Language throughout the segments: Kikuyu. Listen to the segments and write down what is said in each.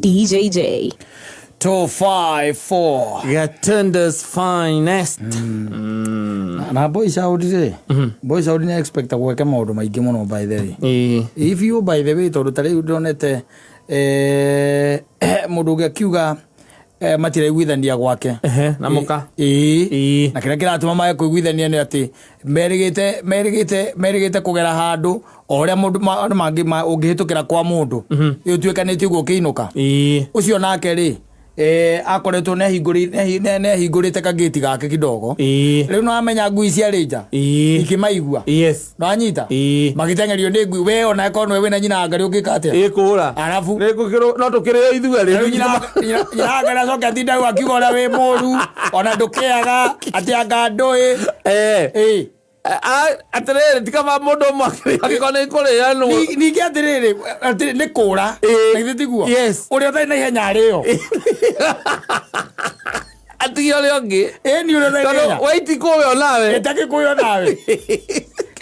DJJ. 254. Gatundu's finest. Na boy Saudi rĩ, boy Saudi nĩ expect gwĩka maũndũ maingĩ mũno, by the way. If you, by the way, tondũ ta rĩu ndonete mũndũ ũngĩ akiuga matiraiguithania gwake. Ehe, na mũka. Ĩĩ. Ĩĩ. Na kĩrĩa kĩratũma mage kũiguithania nĩ atĩ merĩgĩte kũgera handũ o ũrĩa mũndũ andũ mangĩ ũngĩhĩtũkĩra kwa mũndũ ĩũtuĩkanĩtie ũguo ũkĩinũka. Ũcio nake rĩ, akoretwo nĩahingũrĩte kagĩti gake kidogo. Rĩu nĩwamenya ngui ciarĩ nja ikĩmaigua. Nĩwanyita? Magĩteng'erio nĩ ngui. We ona ĩkorwo nĩwe wĩna nyina wa ngarĩ, ũngĩka atĩa? Ĩkũra. Arabu No tũkĩrĩo ithuerĩ. Rĩu nyina wa ngarĩ acoke atinda hau akiuga ũrĩa wĩ mũru, ona ndũkĩaga atĩ anga ndũĩ. Ĩ. Atĩrĩrĩ, tikaba mũndũ ũmwe angĩkorwo nĩ kũrĩanwo. Ningĩ atĩrĩrĩ, atĩ nĩ kũra. Na githĩ tiguo? Yes. Ũrĩa ũtarĩ na ihenya arĩo. Atige ũrĩa ũngĩ. Ĩni, ũrĩa ũtarĩ na tondũ ihenya. we itikũĩ onawe. Ĩtakĩkũywo nawe.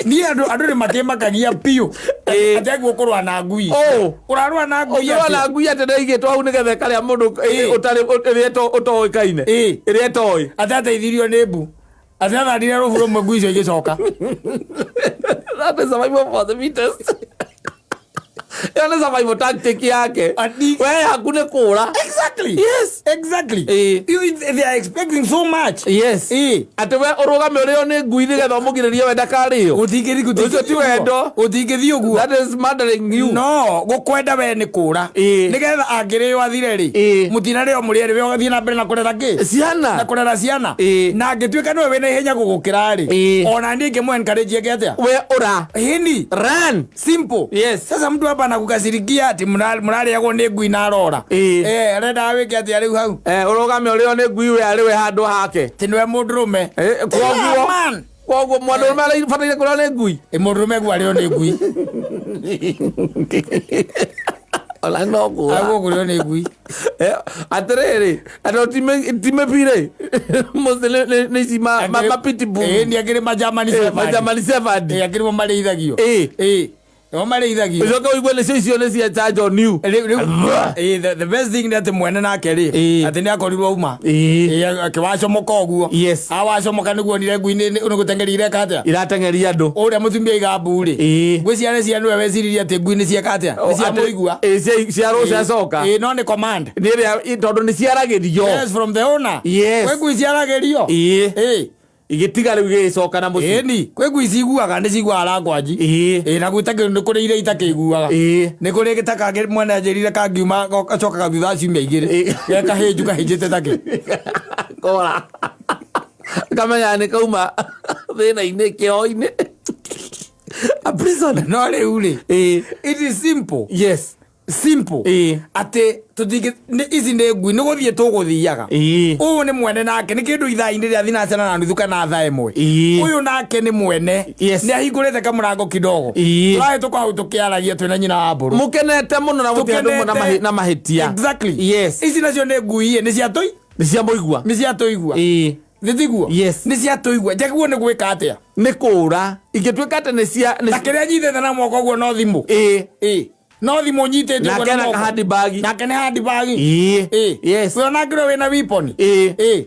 Niĩ andũ nĩ makĩmakagia biũ. Atĩ aguo kũrũa na ngui. Oh. Ũrarũa na ngui ũngĩrũa na atĩa? Ngui atĩ nĩaigĩtwo hau nĩgetha ĩkarĩa mũndũ ũtarĩ ĩrĩa ũtoĩkaine. Ĩrĩa ĩtoĩ. Atĩ ateithirio nĩ mbu. Atĩ athandire rũbu rũmwe, ngui icio igĩcoka. That is survival for the fittest. Ĩyo nĩ survival tactic yake. We yaku nĩ kũra. Exactly. Exactly. They are expecting so much. Atĩ we ũrũgame ũrĩo nĩ ngui nĩgetha ũmũgirĩrie we ndakarĩo. Gũtingĩthiĩ. Ũcio ti wendo. Gũtingĩthiĩ ũguo. That is murdering you. No gũkwenda we nĩ kũra. Nĩgetha angĩrĩo athire rĩ, mũtinarĩo mũrĩe rĩ, we ũgathiĩ na mbere na kũrera kĩ? Ciana. Na kũrera ciana. Na angĩtuĩka nĩwe wĩna ihenya gũgũkĩra rĩ, ona niĩ ingĩmũ encourage eke atĩa? We ũra. Ĩni. Run. Simple. Sasa mtu hapa anakukasirikia ati mũrarĩagwo nĩ ngui na arora. Arendaga wĩke atĩa rĩu hau? Ũrũgame ũrĩo nĩ ngui, we arĩ we handũ hake. Atĩ nĩwe mũndũrũme. Koguo Man. Koguo mũndũrũme arabataire kũrĩo nĩ ngui. Ĩ, mũndũrũme guo arĩo nĩ ngui. Ona no kũra. Aguo kũrĩo nĩ ngui. Atĩrĩrĩ, andũ ti mĩbirĩ mostly nĩ ici ma pitbull. Ĩ, nĩ akĩrĩ ma German Shepherd. Ma German Shepherd. Ĩ, akĩrĩ mo marĩithagio. Ĩ, nĩmo marĩithagio. Ũcoke ũigue nĩcio icio nĩ cia chanjo new. Rĩu ĩ, the best thing nĩ atĩ mwene nake rĩ, atĩ nĩ akorirwo auma. Ĩ, akĩwacomoka ũguo. Awacomoka nĩguo onire ngui nĩ gũteng'eria ireka atĩa? Irateng'eria andũ. Ũrĩa mũtumia aiga mbu rĩ, ngui ciarĩ cia nĩwe weciririe atĩ ngui nĩ cieka atĩa? Nĩ ciamũigua. Ciarũ ciacoka. Ĩ, no nĩ command. Nĩ ĩrĩa tondũ nĩ ciaragĩrio. Yes, from the owner. Kwĩ ngui ciaragĩrio. Igĩtiga rĩu igĩcoka na mũciĩ. Ĩni, kwĩ ngui ciguaga, nĩ ciguaga langwanji. Ĩ, na gwĩ nĩ kũrĩ iria itakĩiguaga. Nĩ kũrĩ ta kangĩ mwene anjĩrire kangiuma gacokaga thutha wa ciumia 2 ge kahĩnju kahĩnjĩte takĩ. Kora kamenya nĩ kauma thĩna-inĩ, kĩoho-inĩ, a prison. No rĩu rĩ, it is simple. Simple. Atĩ tũtingĩ ici nĩ ngui, nĩ gũthiĩ tũgũthiaga. Ũyũ nĩ mwene nake nĩ kĩndũ ithaa-inĩ rĩa thinacara na nuthu kana thaa 1. Ũyũ nake nĩ mwene. Nĩ ahingũrĩte kamũrango kidogo. Tũrahĩtũka hau tũkĩaragia twĩna nyina wa mbũrũ. Mũkenete mũno na mũtirĩ andũ Tũkenete. na mahĩtia. Exactly. Ici nacio nĩ ngui ĩ, nĩ ciatũi. Nĩ cia mũigua. Nĩ ciatũigua. Nĩ tiguo? Nĩ ciatũigua. Njagĩrĩirwo nĩ gwĩka atĩa? Nĩ kũra ingĩtuĩka atĩ nĩ cia Na kĩrĩa nyitĩte na moko ũguo no thimũ. Ĩ, no thimũ nyitĩte ũguo nake na na moko. handbag. Nake nĩ handbag. Ĩ. We onakĩrwo wĩna weapon. Ĩ,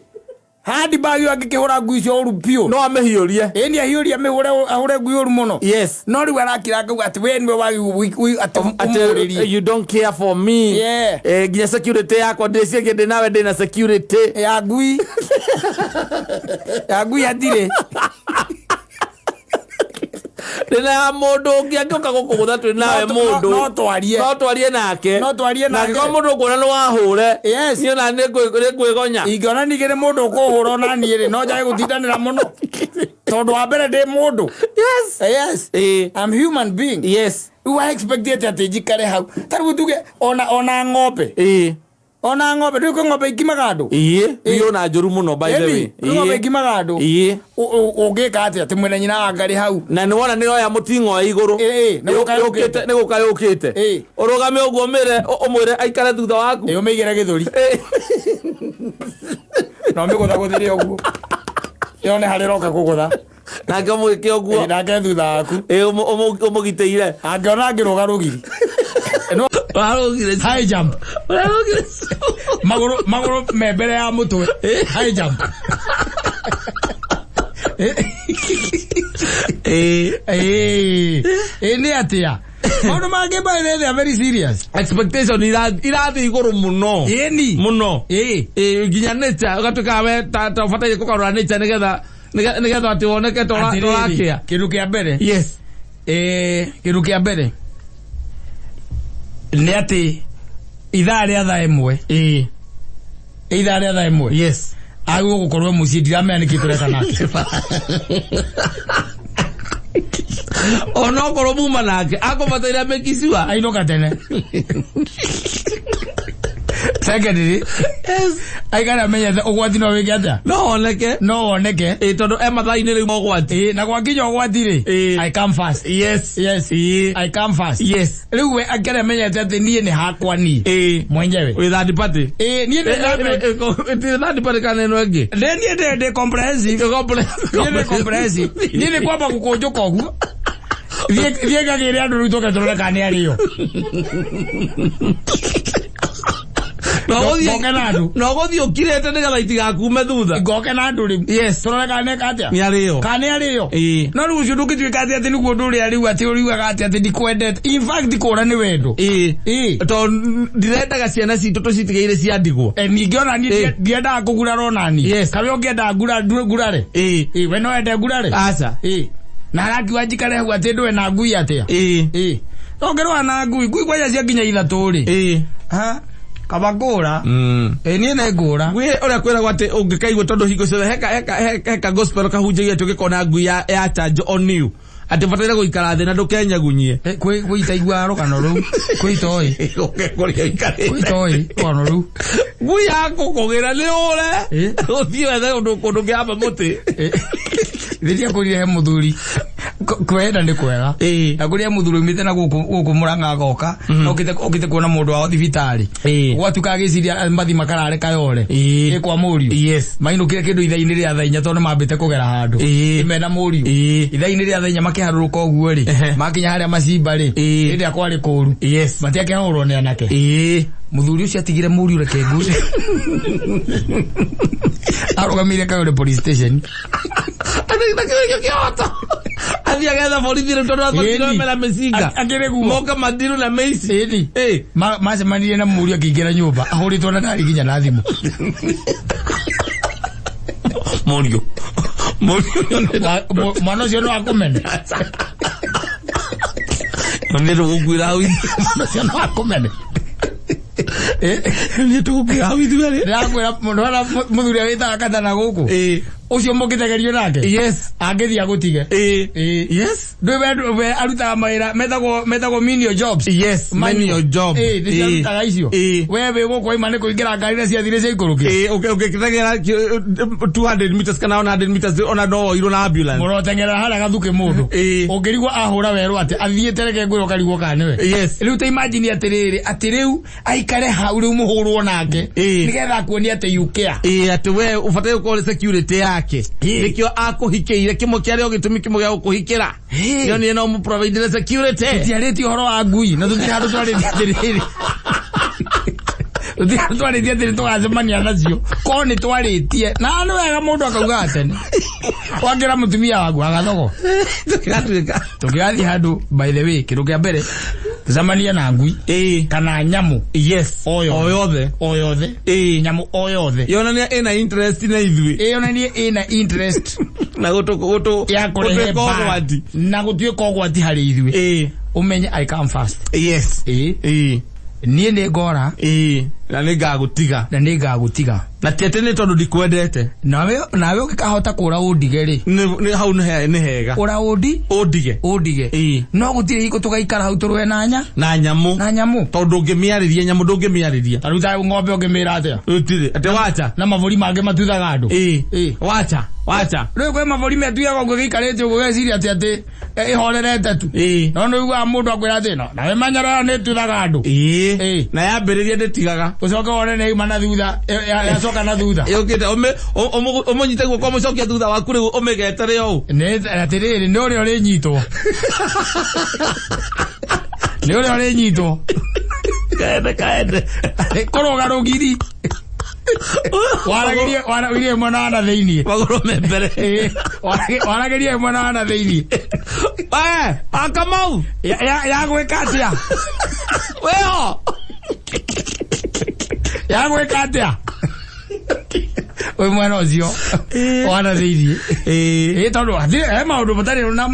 handbag ĩyo angĩkĩhũra ngui icio ũru biũ. No amĩhiũrie. Ĩ, nĩ ahiũria mĩhũre, ahũre ngui ũru mũno. No rĩu arakira akauga atĩ we nĩwe wagĩrĩirwo atĩ ũmũrĩrie. Atĩ you don't care for me. Nginya security yakwa ndĩciagia ndĩ nawe ndĩ na security. Ya ngui, ya ngui hatirĩ. Ndĩ ya mũndũ ũngĩ angĩũka gũkũgũtha twĩ nawe. Mũndũ No twarie. No twarie nake. No twarie na nake. angĩkorwo mũndũ ũkuona nĩ wahũre, niĩ ona nĩ ngwĩgonya. Ingĩona ningĩ nĩ mũndũ ũkũhũra ona niĩ rĩ, no njage gũtindanĩra mũno tondũ wa mbere ndĩ mũndũ. Yes. I'm human being. Rĩu wa expect atĩ njikare hau ta rĩu tuge ona ng'ombe, ona ng'ombe, ndũĩ kwĩ ng'ombe ikimaga andũ. Ĩĩ, biũ na njũru mũno, by the way. Kwĩ ng'ombe ikimaga andũ. Ũngĩka atĩa atĩ mwene nyina wa ngarĩ hau? Na nĩ wona nĩ yoya mũting'oe igũrũ. Nĩ gũka yũkĩte. Nĩ gũka yũkĩte. Ũrũgame ũguo ũmĩre ũmwĩre aikare thutha waku. Ĩ, ũmĩigĩre gĩthũri na ũmĩgũthagũthĩre ũguo yone harĩa ĩroka kũgũtha. Nake ũmwĩke ũguo. Ĩ, nake thutha waku. Ĩ, ũmũgitĩire. Angĩona angĩrũga rũgiri. No Warũgire. High jump. Warũgire. Magũrũ magũrũ me mbere ya mũtwe. High jump. Eh. Ĩĩ. Ĩĩ nĩ atĩa? Maũndũ mangĩ by the way, they are very serious. Expectation irathiĩ igũrũ mũno. Ĩni. Mũno. Ĩĩ. Ĩĩ, nginya nature ũgatuĩka we ta ũbataire kũgarũra nature nĩgetha nĩgetha atĩ woneke ta Atĩrĩrĩ, ũrakĩa. kĩndũ kĩa mbere. Yes. Kĩndũ kĩa mbere nĩ atĩ ithaa rĩa thaa ĩmwe, Ĩĩ. ithaa rĩa thaa ĩmwe Yes. agĩrĩirwo gũkorwo mũciĩ, ndiramenya nĩkĩ tũreka nake. Onokorwo muma nake akũbataire make sure ainũka tene. Secondly, yes, aikare amenyete ũgwati no wĩke atĩa? No woneke. No woneke. Ĩĩ, tondũ e mathaa-inĩ rĩu ma ũgwati. Ĩĩ, na gwakinya ũgwati rĩ, Ĩĩ. I come first. Yes. Yes. Ĩĩ. I come first. Yes. Rĩu we aikare amenyete atĩ niĩ nĩ hakwa niĩ Ĩĩ. mwenyewe. Wĩ third party. Ĩĩ, niĩ ndĩ Third party kana ĩno ĩngĩ? Ndĩ niĩ ndĩ comprehensive. Niĩ ndĩ comprehensive. Niĩ nĩ kwamba gũkũnjũka ũguo, thiĩ ngagĩre andũ rĩu tũke tũrore kana nĩ arĩo. Ngoke na andũ. No gũthiĩ ũkirĩte nĩgetha itigakume thutha. Ngoke na andũ rĩu. Yes. Tũrore kana nĩka atĩa. Nĩ arĩo. Kana nĩ arĩo. Ĩĩ. No rĩu ũcio ndũngĩtuĩka atĩ atĩ nĩguo ũndũ ũrĩa rĩu atĩ ũriugaga atĩ atĩ ndikwendete. In fact, kũra nĩ wendo. Ĩĩ. Ĩĩ. Tondũ ndirendaga ciana citũ tũcitigĩire cia ndigwa. Ningĩ ona niĩ ndiendaga kũgurara ona niĩ. Yes. Kawe ũngĩenda ngurare? Ĩĩ. Ĩĩ, we no wende ngurare? Aca. Ĩĩ. Na arakiuga njikare hau atĩ ndũe na ngui atĩa? Ĩĩ. Ĩĩ. No ngĩrũa na ngui, ngui kwanja cia nginya ithatũ rĩ. Ĩĩ. Ha? Kaba ngũra. Ĩĩ, niĩ nĩ ngũra. Ngui ũrĩa kwĩragwo atĩ ũngĩkaigua, tondũ hingo ciothe heka gospel kahunjagia atĩ ũngĩkona ngui ya chanjo on you, atĩ ũbataire gũikara thĩ na ndũkenyagunyie. Kwĩ itaiguaga rũgano rũu. Kwĩ itoĩ. Ũkũrĩa ũikarĩte. Kwĩ itoĩ rũgano rũu. Ngui yakũkũgĩra nĩ ũre Ĩĩ. ũthiĩ wethe ũndũ kũndũ kĩhamba mũtĩ. Rĩrĩa kũrire he mũthuri kwenda nĩ kwega. Ĩĩ. Na kũrĩa mũthuri umĩte na gũkũ gũkũ Mũrang'a agoka na ũkĩte kuona mũndũ wao thibitarĩ. Ĩĩ. Gwatuka agĩciria mathi makarare Kayore. Ĩĩ. Ĩ kwa mũriũ. Yes. Mainũkire kĩndũ ithaa-inĩ rĩa thaa inya tondũ mambĩte kũgera handũ. Ĩĩ. Mena mũriũ. Ĩĩ. Ithaa-inĩ rĩa thaa inya makĩharũrũka ũguo rĩ, makinya harĩa macimba rĩ, Ĩĩ. hĩndĩ ĩrĩa kwarĩ kũru. Yes. Matiakĩhũrwo nĩ anake. Ĩĩ. Mũthuri ũcio atigire mũriũ, reke ngure, arũgamĩire Kayore police station. Atĩ na kĩo kĩhoto athiĩ agetha borithi rĩu tondũ Ĩni. athire mena mĩcinga. Akĩrĩ guo. Moka madiru na mĩici. Ĩni. Ĩĩ. Macemanirie na mũriũ akĩingĩra nyũmba ahũrĩtwo na ndarĩ nginya na thimũ. Mũriũ. Mwana ũcio no akũmene. Nĩ tũgũkuĩra hau. Mwana ũcio no akũmene. Nĩ tũgũkuĩra hau ithuerĩ. Ndĩrakwĩra mũndũ arĩa mũthuri wĩtaga katana gũkũ Ĩĩ. ũcio mũngĩtegerio nake Yes. angĩthiĩ agũtige. Ĩĩ. Ĩĩ. Yes. Ndũĩ we arutaga mawĩra metagwo menial jobs. Yes. Menial job. Ĩĩ, nĩcio arutaga icio. Ĩĩ. We wĩ gũkũ waima nĩ kũingĩra ngari na ciathire ciaikũrũkio. Ĩĩ, ũngĩteng'era 200 meters kana 100 meters ona no woirwo na ambulance. Mũroteng'era harĩa gathukĩ mũndũ. Ĩĩ. Ũngĩrigwo ahũra werũ atĩ athiĩte, reke ngwĩre, ũkarigwo kana nĩwe. Yes. Rĩu ta imagine atĩrĩrĩ, atĩ rĩu aikare hau rĩu mũhũrwo nake Ĩĩ. nĩgetha akuonie atĩ you care. Ĩĩ, atĩ we ũbataire gũkorwo ũrĩ security yake. Ĩĩ. Nĩkĩo akũhikĩire, kĩmwe kĩarĩ o gĩtũmi kĩmwe gĩa gũkũhikĩra. Ĩĩ. Nĩonire no mũprovidire security. Tũtiarĩtie ũhoro wa ngui na tũtirĩ handũ twarĩtie atĩrĩrĩ, tũtirĩ handũ twarĩtie atĩrĩ tũgacemania nacio, korwo nĩ twarĩtie na nĩ wega mũndũ akauga tene wangĩra mũtumia waku agathogo. Tũkĩgatuĩka. Tũngĩgathiĩ handũ, by the way, kĩndũ kĩa mbere tũcemanie na ngui Ĩĩ. kana nyamũ Yes. o yothe. O yothe. O yothe. Ĩĩ. Nyamũ o yothe Yonania ĩna interest na ithuĩ. Ĩyonanie ĩna interest na gũtũ gũtũ ya kũrehe gũtuĩka mbara ũgwati. Na gũtuĩka ũgwati harĩ ithuĩ, Ĩĩ. ũmenye I come first. Yes. Ĩĩ. Ĩĩ. Niĩ nĩ ngora. Ĩĩ, na nĩ ngagũtiga. Na nĩ ngagũtiga. Na ti atĩ nĩ tondũ ndikwendete. Nawe ũngĩkahota kũra ũndige rĩ, Nĩ hau nĩ hega. Ũra ũndi ũndige. Ũndige. Ĩĩ. No gũtirĩ hingo tũgaikara hau tũrũe na nya na nyamũ. Na nyamũ. Tondũ ndũngĩmĩarĩria nyamũ, ndũngĩmĩarĩria. Ta rĩu ta ng'ombe ũngĩmĩra atĩa? Gũtirĩ atĩ wacha. Na mabũri mangĩ matuthaga andũ. Ĩĩ. Ĩĩ. Wacha wacha. Rĩu kwĩ mabũri metuaga ũguo gĩikarĩte ũguo geciria atĩ ĩhorerete tu. Ĩĩ. No nĩ ũiguaga mũndũ akwĩra atĩ no nawe menyerera nĩ ĩtuthaga andũ. Ĩĩ. Ĩĩ. Na yambĩrĩria ndĩtigaga. Ũcoke wone nĩ yuma na thutha, yacoka na thutha. Yũkĩte ũmũnyite guoko, ũmũcokie thutha waku, rĩu ũmĩgetere ũũ. Nĩ atĩrĩrĩ, nĩ ũrĩa ũrĩnyitwo Nĩ ũrĩa ũrĩnyitwo. Kaende kaende. Kũrũga rũgiri. Waragĩrie waragĩrie mwena wa na thĩiniĩ. Magũrũ me mbere. Ĩĩ, waragĩrie mwena wa na thĩiniĩ. We, akamau. Ya gwĩka atĩa? Weho. Ya gwĩka atĩa? Wĩ mwena ũcio wa na thĩiniĩ. Ĩĩ. Ĩĩ tondũ hatirĩ he maũndũ matarĩ na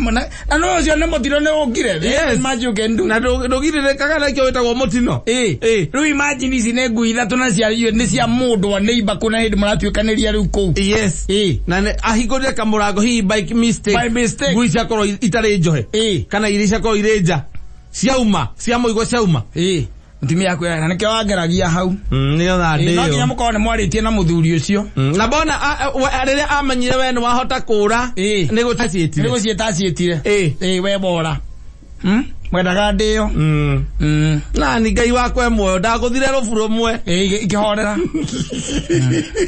na no ũcio nĩ mũtino nĩ ũkire. Yes. Much you can do. Na ndũgirĩrĩkaga nakĩo wĩtagwo mũtino. Ĩĩ. Ĩĩ. Rĩu imagine ici nĩ ngui ithatũ na cia nĩ cia mũndũ wa neighbor kũna hĩndĩ mũratuĩkanĩria rĩu kũu. Yes. Ĩĩ. Na nĩ ahingũrire kamũrango hihi by mistake. By mistake. Ngui ciakorwo itarĩ njohe. Ĩĩ. Kana iria ciakorwo irĩ nja. Ciauma, cia mũigua ciauma. Ĩĩ. Mũtumia akwĩra na nĩkĩo wangeragia hau. Nĩgetha Ĩĩ, no nginya ndĩyo. mũkorwo nĩ mwarĩtie na mũthuri ũcio. Na mbona rĩrĩa amenyire we nĩ wahota kũra Ĩĩ. nĩ gũtaciĩtire. Nĩ gũciĩta aciĩtire. Ĩĩ. Ĩĩ we bora. Mwendaga ndĩyo. Na ni Ngai wakwa e muoyo ndagũthire rũbu rũmwe. Ĩĩ ikĩhorera.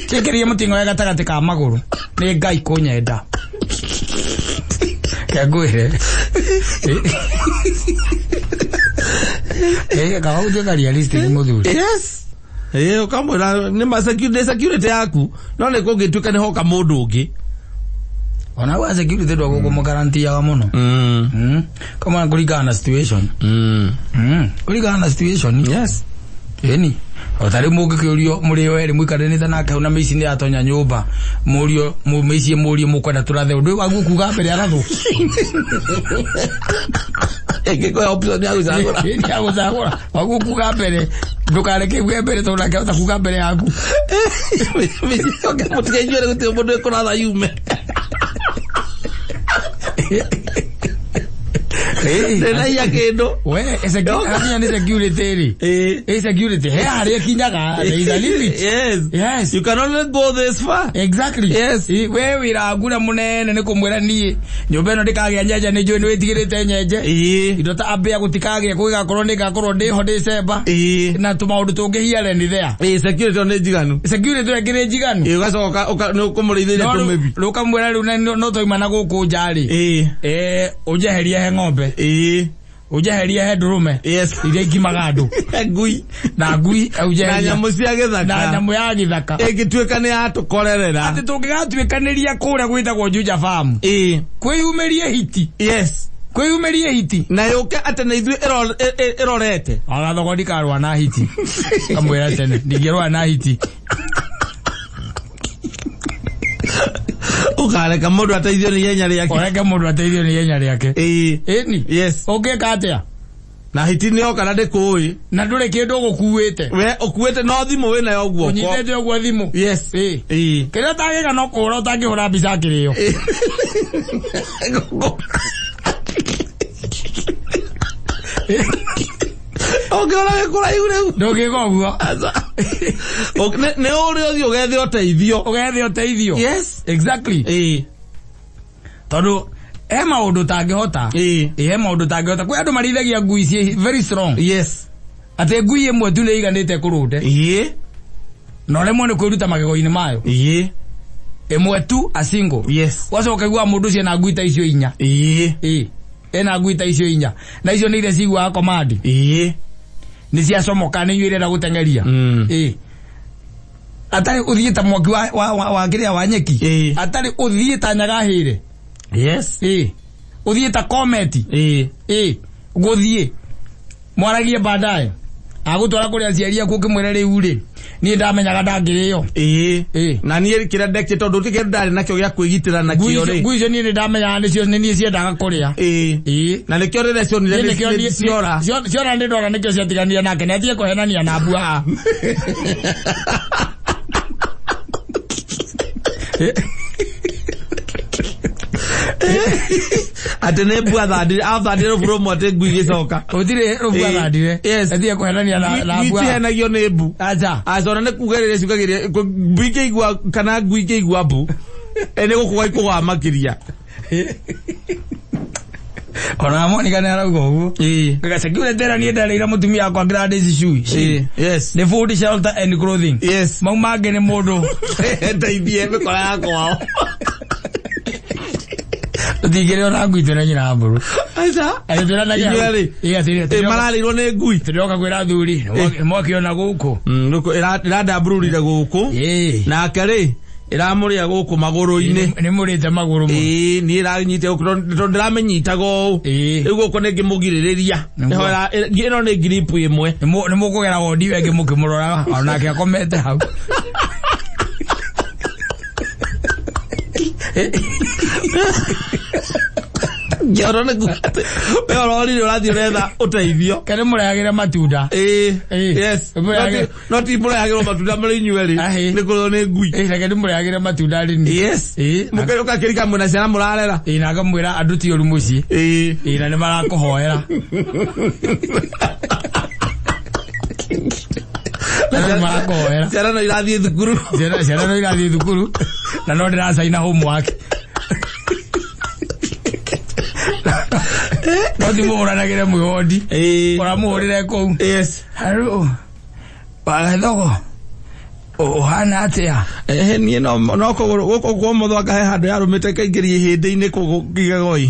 Ciĩkĩrire mũting'oe we gatagatĩ ka magũrũ. Nĩ Ngai kũnyenda. Reke ngwĩre. Ĩĩ kaba gũtuĩka realistic mũthuri. Yes. Ĩĩ ũkamwĩra nĩ ma security security yaku no nĩ kũngĩtuĩka nĩ hoka mũndũ ũngĩ. Ona wa security ndwa gũkũmũgarantiaga mũno. Kama kũringana na situation. Kũringana na situation. Yes. Ĩni. O ta rĩu mũngĩkĩũrio mũrĩ o erĩ mũikaranĩte nake hau na mĩici nĩ yatonya nyũmba mũrio mĩici mũrie mũkwenda tũrathe ũndũ waguo kuga mbere arathwo. Ĩngĩkũhe option ya gũcagũra. Ĩni ya gũcagũra waguo kuga mbere ndũkareke uge mbere tondũ ndangĩhota kuga mbere yaku. Mĩciĩ mũtikainyuere gũtirĩ mũndũ ĩkũratha yume. Ndĩnaiya kĩndũ. We hakinya nĩ security rĩ. Ĩĩ. Ĩ security he harĩa ĩkinyaga there is a limit. Yes. Yes. You can only go this far. Exactly. Yes. We wĩra waku ũrĩa mũnene nĩ kũmwĩra niĩ nyũmba ĩno ndĩkagĩa nyenje nĩ njũĩ nĩ wĩtigĩrĩte nyenje. Ĩĩ. Indo ta ambĩa gũtikagĩa kũgĩgakorwo nĩ ngakorwo ndĩho ndĩ cemba. Ĩĩ. Na tũmaũndũ tũngĩ here and there. Ĩĩ security nĩ njiganu. Security ĩyo ĩngĩ nĩ njiganu. Ĩĩ ũgacoka nĩ ũkũmũrĩithĩria No rĩu- tũmĩbi. rĩu ũkamwĩra rĩu na no twauma na gũkũ nja rĩ. Ĩĩ. Ũnjeherie he ng'ombe. Ĩĩ. Ũnjeherie he ndũrũme. Yes. Iria ikimaga andũ. Ngui. Na ngui Na ũnjeherie. nyamũ cia gĩthaka. Na nyamũ ya gĩthaka. Ĩngĩtuĩka nĩ yatũkorerera. Atĩ tũngĩgatuĩkanĩria kũrĩa gwĩtagwo Juja Farm. Ĩĩ. Kwĩyumĩrie hiti. Yes. Kwĩyumĩrie hiti. Na yũke atĩ na ithuĩ ĩrorete. Ona thoko ndikarũa na hiti. Kamwĩra tene ndingĩrũa na hiti. Ũkareka mũndũ ateithio nĩ ihenya rĩake. Ũreke mũndũ ateithio nĩ ihenya rĩake. Ĩĩ. Ĩni. Yes. Ũngĩka atĩa? Na hiti nĩ yoka na ndĩkũĩ. Na ndũrĩ kĩndũ ũgũkuĩte. We ũkuĩte no thimũ wĩnayo guoko. Ũnyitĩte ũguo thimũ. Yes. Ĩĩ. Ĩĩ. Kĩrĩa ũtangĩka no kũhũra ũtangĩhũra mbica kĩrĩo. Ũngĩona wĩ kũraihu rĩu. Ndũngĩka ũguo. Nĩ ũrĩ ũthiĩ ũgethe ũteithio. Ũgethe ũteithio. Yes. Exactly. Ĩĩ. Tondũ he maũndũ ũtangĩhota. Ĩĩ. Ĩĩ he maũndũ ũtangĩhota. Kwĩ andũ marĩithagia ngui ciĩ very strong. Yes. Atĩ ngui ĩmwe tu nĩ ĩiganĩte kũrũnde. Ĩĩ. Na ũremwo nĩ kwĩruta magego-inĩ mayo. Ĩĩ. Ĩmwe tu a single. Yes. Wacoka iguaga mũndũ ũcio ena ngui ta icio inya. Ĩĩ. Ĩĩ. Ena ngui ta icio inya. Na icio nĩ iria ciguaga command. Ĩĩ. Nĩ ciacomoka nĩ inyuĩ irenda gũteng'eria. Ĩĩ. Atarĩ ũthiĩ ta mwaki wa kĩrĩa wa nyeki. Ĩĩ. Atarĩ ũthiĩ ta nyagahĩre. Yes. Ĩĩ. Ũthiĩ ta kometi. Ĩĩ. Ĩĩ. Gũthiĩ. Mwaragie baadaye. Agũtwara kũrĩ aciari aku ũkĩmwĩra rĩu rĩ. Niĩ ndamenyaga ndangĩrĩo. Ĩĩ. Ĩĩ. Na niĩ kĩrĩa ndekire tondũ gũtirĩ kĩndũ ndarĩ nakĩo gĩa kwĩgitĩra nakĩo rĩ. Ngui icio niĩ nĩ ndamenyaga nĩcio nĩ niĩ ciendaga kũrĩa. Ĩĩ. Ĩĩ. Na nĩkĩo rĩrĩa cionire Niĩ nĩkĩo nĩ niĩ- ciora. Ciora nĩ ndora nĩkĩo ciatiganire nake nĩ atige kũhenania na mbua. Atĩ nĩ mbua thandire athandire rũbu rũmwe atĩ ngui igĩcoka. Gũtirĩ rũbu Ĩĩ. athandire. Yes. Atige kũhenania na Ngui mbua. itihenagio nĩ mbu. Acha. Aca ona nĩ kugĩrĩria ciugagĩrĩria mbu ikĩigua kana ngui ikĩigua mbu nĩ gũkũga ikũgaga makĩria. Ona Monica nĩ arauga ũguo. Ĩĩ. Gaga security ĩrĩa niĩ nderĩire mũtumia wakwa Gladys Shui. Ĩĩ. Yes. Nĩ food shelter and clothing. Yes. Mau mangĩ nĩ mũndũ. Ndeithie mĩkora ya kwao. Tũtingĩrĩ ona ngui twĩna nyina mbũrũ. Aca. Inyuĩ Inyuĩ mararĩirwo nĩ ngui. Tũrĩoka kwĩra athuri mwakiona gũkũ. Gũkũ ĩrandambururire gũkũ. Nake rĩ ĩramũrĩa gũkũ magũrũ-inĩ. Nĩ mũrĩte magũrũ mũno. Ĩĩ niĩ ĩranyita gũkũ tondũ ndĩramĩnyitaga ũũ. Rĩu gũkũ nĩ ngĩmũgirĩrĩria. Ĩno nĩ ngiripu ĩmwe. Nĩ mũkũgera wondi wengĩ mũkĩmũroraga onake akomete hau. Ngĩona nĩ kuga atĩ we ũrorire ũrathiĩ ũretha ũteithio. Kana mũrehagĩre matunda. Ĩĩ. Yes. No ti mũrehagĩrwo matunda mũrĩ inyuerĩ. Nĩ kũrĩo nĩ ngui. Reke ndĩmũrehagĩre matunda rĩ. Yes. Mũkĩrika mwĩna ciana mũrarera. Ĩĩ na ngamwĩra andũ ti ũru mũciĩ. Ĩĩ na nĩ marakũhoera. Ciana no irathiĩ thukuru. Ciana no irathiĩ thukuru na no ndĩracaina homework. No ti mũhũranagĩre mwĩ wondi. Ũramũhũrĩre kũu. Yes. Hello. Wagathogo. Ũhana atĩa? Niĩ no kũgũrũ gũkũ kwa ũmotho anga he handũ yarũmĩte ĩkaingĩria ihĩndĩ-inĩ kũu kĩgego-ĩ.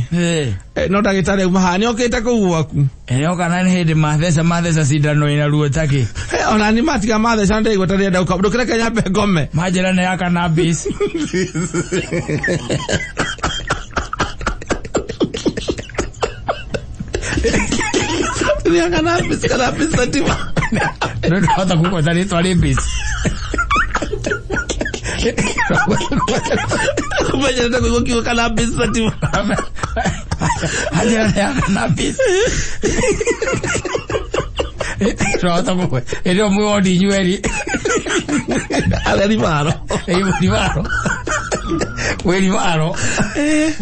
No ndagĩtarĩ auma haha nĩokĩte kũu gwaku. Nĩoka na nĩ hĩndĩ matheca cindano ĩna ruo takĩ. Ona nĩ matiga matheca ndĩraigua ta ndĩrenda gũka ndũkĩreke nyambe ngome. Manjĩra nĩ ya cannabis. Nĩ ya cannabis, cannabis sativa. Ndũhota kũgweta rĩtwa rĩ base. Menyerete kũigua kiugo cannabis sativa. Anjĩra nĩ ya cannabis. Ndũhota kũgweta. Ĩrĩ o mwĩ wondi inyuerĩ. Areri maro. Ĩ mwĩ maro.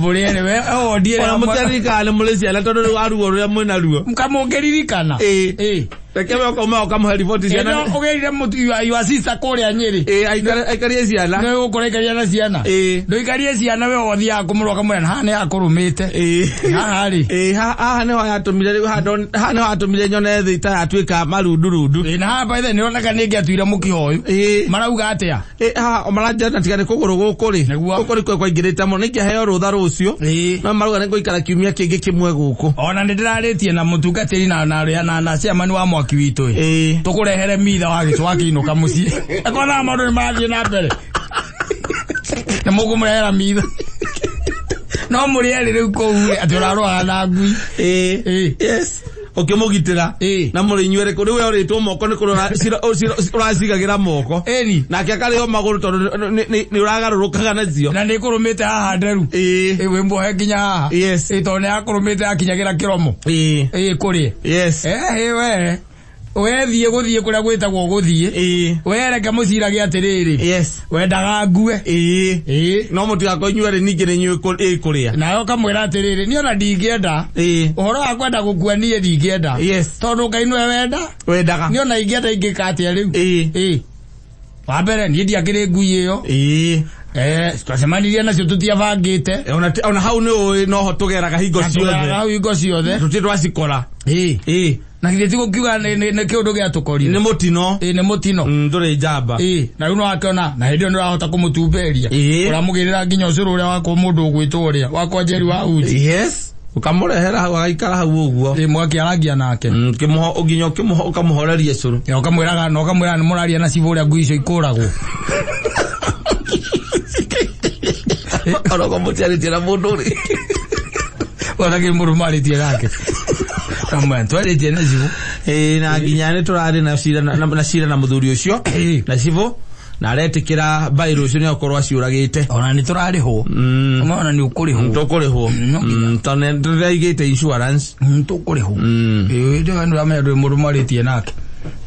Mũrĩ erĩ we wondi ĩrĩa. Ona mũtiaririkana nĩ mũrĩ ciana tondũ rĩu aruo rũrĩa mwĩna ruo. Mũngĩririkana. Ĩĩ. Reke we ũkauma ũkamũhe riboti ciana. Ĩno ũgĩrire your sister kũrĩa Nyĩrĩ. Ĩĩ aikarie ciana. Nĩ ũgũkora aikaria na ciana. Ĩĩ. Ndũikarie ciana we ũthiaga kũmũrora ũkamwĩra haha nĩ yakũrũmĩte. Ĩĩ. Haha rĩ. Ĩĩ haha nĩho yatũmire rĩu haha nĩho yatũmire nyone thĩ ta yatuĩka marundurundu. Ĩĩ na haha by the way nĩũroneka nĩ ĩngĩatuire mũkiha ũyũ. Ĩĩ. Marauga atĩa? Ĩĩ haha maranjĩra na tiga nĩ kũgũrũ gũkũ rĩ. Gũkũ nĩkuo kwaingĩrĩte mũno nĩingĩaheo rũtha rũciũ. Ĩĩ. No marauga nĩngũikara kiumia kĩngĩ kĩmwe gũkũ. Ona nĩndĩrarĩtie na mũtungatĩri na chairman wa mwaki witũ ĩ. Tũkũrehere mitha wa gĩcũ wakĩinũka mũciĩ. Akonaga maũndũ nĩ marathiĩ na mbere. Nĩ mũkũmũrehera mitha. No mũrĩ erĩ rĩu kũu rĩ, atĩ ũrarũaga na ngui. Ĩĩ. Yes. Ũkĩmũgitĩra. Na mũrĩ inyuerĩ kũu rĩu we ũrĩtwo moko nĩ kũrora ũracigagĩra moko. Ĩni. Nake akarĩo magũrũ tondũ nĩ ũragarũrũkaga nacio. Na nĩ ĩkũrũmĩte haha nderu. Ĩĩ. Ĩ wĩ muohe nginya haha. Yes. Ĩ tondũ nĩ yakũrũmĩte yakinyagĩra kĩromo. Ĩĩ. Ĩ kũrĩe. Yes. We. Wethiĩ gũthiĩ kũrĩa gwĩtagwo gũthiĩ. Ĩĩ. Wereke mũcirage atĩrĩrĩ. Yes. Wendaga ngue. Ĩĩ. Ĩĩ. No mũtigakorwo inyuerĩ ningĩ nĩ inyuĩ ĩkũrĩa. Nawe ũkamwĩra atĩrĩrĩ niĩ ona ndingĩenda. Ĩĩ. Ũhoro wa kwenda gũkua niĩ ndingĩenda. Yes. Tondũ Ngai nĩwe wenda. Wendaga. Niĩ ona ingĩenda ingĩka atĩa rĩu. Ĩĩ. Ĩĩ. Wa mbere niĩ ndiakĩrĩ ngui ĩyo. Ĩĩ. Twacemanirie nacio tũtiabangĩte. Ona hau nĩ ũĩ noho tũgeraga hingo ciothe. Hau hingo ciothe. Tũtirĩ twacikora. Ĩĩ. Ĩĩ. Na githĩ ti gũkiuga nĩ kĩũndũ gĩatũkorire. Nĩ mũtino. Ĩĩ nĩ mũtino. Ndũrĩ njamba. Ĩĩ na rĩu no akĩona na hĩndĩ ĩyo nĩ ũrahota kũmũtumberia. Ĩĩ. Ũramũgĩrĩra nginya ũcũrũ ũrĩa wakwa mũndũ ũgwĩtwo ũrĩa wakwa Njeri wa uji. Yes. Ũkamũrehera hau agaikara hau ũguo. Ĩĩ mwakĩarangia nake. Nginya ũkamũhoreria cũrũ. Na ũkamwĩraga na ũkamwĩra nĩ mũraria na cibũ ũrĩa ngui icio ikũragwo. Ona ũkorwo mũtiarĩtie na mũndũ rĩ. Ona kĩ mũndũ marĩtie nake. Kamwe twarĩtie na cibũ. Ĩĩ na nginya nĩ tũrarĩ na cira na cira na mũthuri ũcio na cibũ na aretĩkĩra mbaĩ rũciũ nĩ akorwo aciũragĩte. Ona nĩ tũrarĩhwo. Ona nĩ ũkũrĩhwo. Tũkũrĩhwo. Tondũ nĩ tũraigĩte insurance. Tũkũrĩhwo. Ĩĩ nĩ ũramenya ndũrĩ mũndũ marĩtie nake.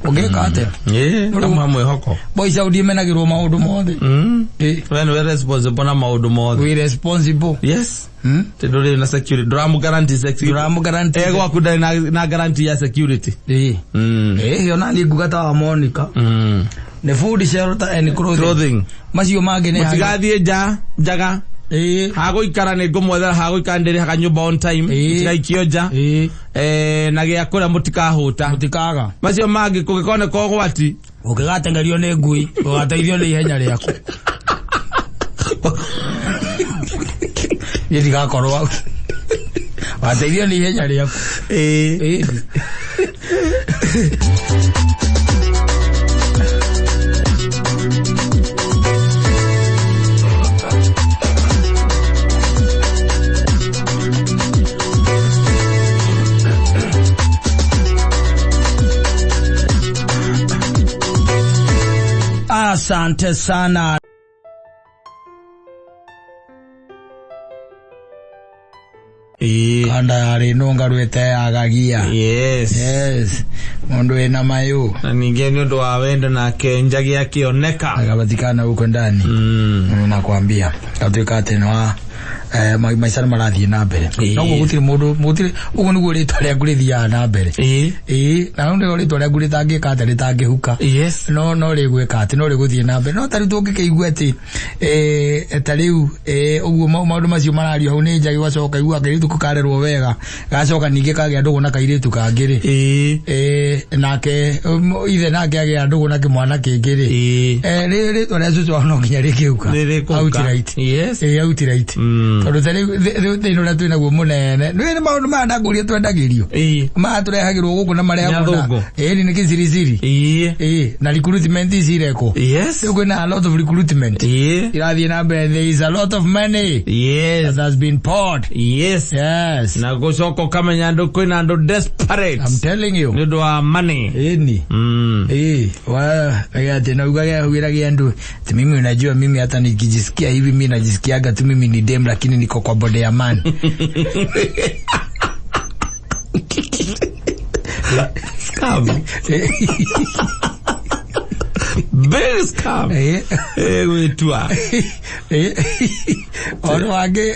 Ũngĩka atĩa? Ĩĩ, kamũha mwĩhoko. Boys au ndimenagĩrwo maũndũ mothe. Ĩĩ. We nĩwe responsible na maũndũ mothe. We responsible. Yes. Tondũ ndũrĩ na security, ndũramũ guarantee security. Ndũramũ guarantee. Ĩ gwaku ndarĩ na guarantee ya security. Ĩĩ. Ĩĩ ona niĩ nguga ta wa Monica. Nĩ food shelter and clothing. Macio mangĩ nĩ mũtigathiĩ nja njaga. Ĩĩ. Hagũikara nĩ ngũmwethera hagũikara ndĩrĩhaga nyũmba on time. Mũtigaikio nja. Ĩĩ. Na gĩa kũrĩa mũtikahũta. Mũtikaga. Macio mangĩ kũngĩkoneka ũgwati. Ũngĩgatengerio nĩ ngui, ũgateithio nĩ ihenya rĩaku. Niĩ ndigakorwo hau. Wateithio nĩ ihenya rĩaku. Ĩĩ. Ĩĩ. Asante sana. Ĩĩ. Kanda yarĩ nũngaru ĩteagagia. Yes. Yes. Mũndũ wĩna mayũ Na ningĩ nĩ ũndũ wa wendo nake njagi akĩoneka. akapatikana huko ndani. Nakwambia gatuĩka atĩ nĩ wa maica nĩ marathiĩ na mbere. Ĩĩ. Noguo gũtirĩ mũndũ gũtirĩ ũguo nĩguo rĩtwa rĩaku rĩthiaga na mbere. Ĩĩ. Ĩĩ, na rĩu nĩrĩo rĩtwa rĩaku rĩtangĩka atĩ rĩtangĩhuka. Yes. No rĩgwĩka atĩ no rĩgũthiĩ na mbere. No ta rĩu tũngĩkĩigua atĩ ta rĩu ũguo maũndũ macio marario hau nĩ njagi ũgacoka ũkaigua kairĩtu kau karerwo wega gacoka ningĩ kagĩa ndũgũ na kairĩtu kangĩ rĩ. Ĩĩ. Nake ithe nake agĩa ndũgũ na kĩmwana kĩngĩ rĩ. Ĩĩ. Rĩtwa rĩa cũcũ wao no nginya rĩkĩhuka. Rĩrĩkũhuka. Outright. Yes. Ĩĩ, outright. Tondũ ta rĩu thĩna ũrĩa twĩnaguo mũnene nĩ maũndũ maya ndakũria twendagĩrio. Ĩĩ. Maya tũrehagĩrwo gũkũ na marehagwo Nĩ athũngũ. Ĩĩ, nĩ kĩcirisiri. Ĩĩ. Ĩĩ, na recruitment ici irekwo. Yes. Rĩu kwĩna a lot of recruitment. Ĩĩ. Irathiĩ na mbere, there is a lot of money Yes. that has been poured. Yes. Yes. Na gũcoka ũkamenya andũ kwĩna andũ desperate I'm telling you. nĩ ũndũ wa money. Ĩni. Ĩĩ, ati na ugage wiragia andu ati mimi unajua mimi hata nikijisikia hivi mimi najisikiaga tu mimi ni dem lakini niko kwa body ya man. Scam. Big scam. Ĩĩ. Ĩĩ gwĩtua. Ũndũ wangĩ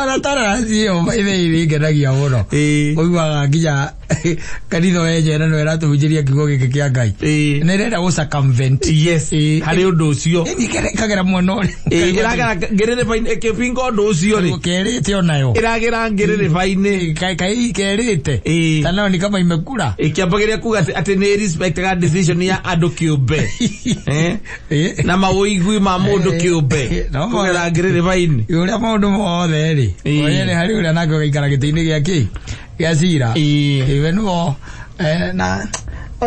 ona tolerance ĩyo by the way nĩngenagia mũno. Ĩĩ. Ũiguaga nginya kanitha wenye na nĩwe ĩratũhunjĩria kiugo gĩkĩ kĩa Ngai. Ĩĩ. Nĩ ĩrenda gũ circumvent. Yes. Ĩĩ. Harĩ ũndũ ũcio. Ĩni kagera mwena ũrĩa. Ĩĩ, ĩragera ngĩrĩrĩba-inĩ ĩkĩbinga ũndũ ũcio rĩ. Kerĩte onayo. Ĩragera ngĩrĩrĩba-inĩ. Kerĩte. Ĩĩ. Ta nayo ni kama imekula. Ĩkĩambagĩrĩria kuga atĩ nĩ respectaga decision ya andũ kĩũmbe. Eh? Ĩĩ. Na mawĩigwi ma mũndũ kĩũmbe. No, Kũgera ngĩrĩrĩba-inĩ. Ũrĩa maũndũ mothe rĩ. Ĩĩ. Ũrĩa harĩ ũrĩa nake ũgaikara gĩtĩ-inĩ gĩa kĩ? Gĩa cira. Ĩĩ. Ĩwe nĩho na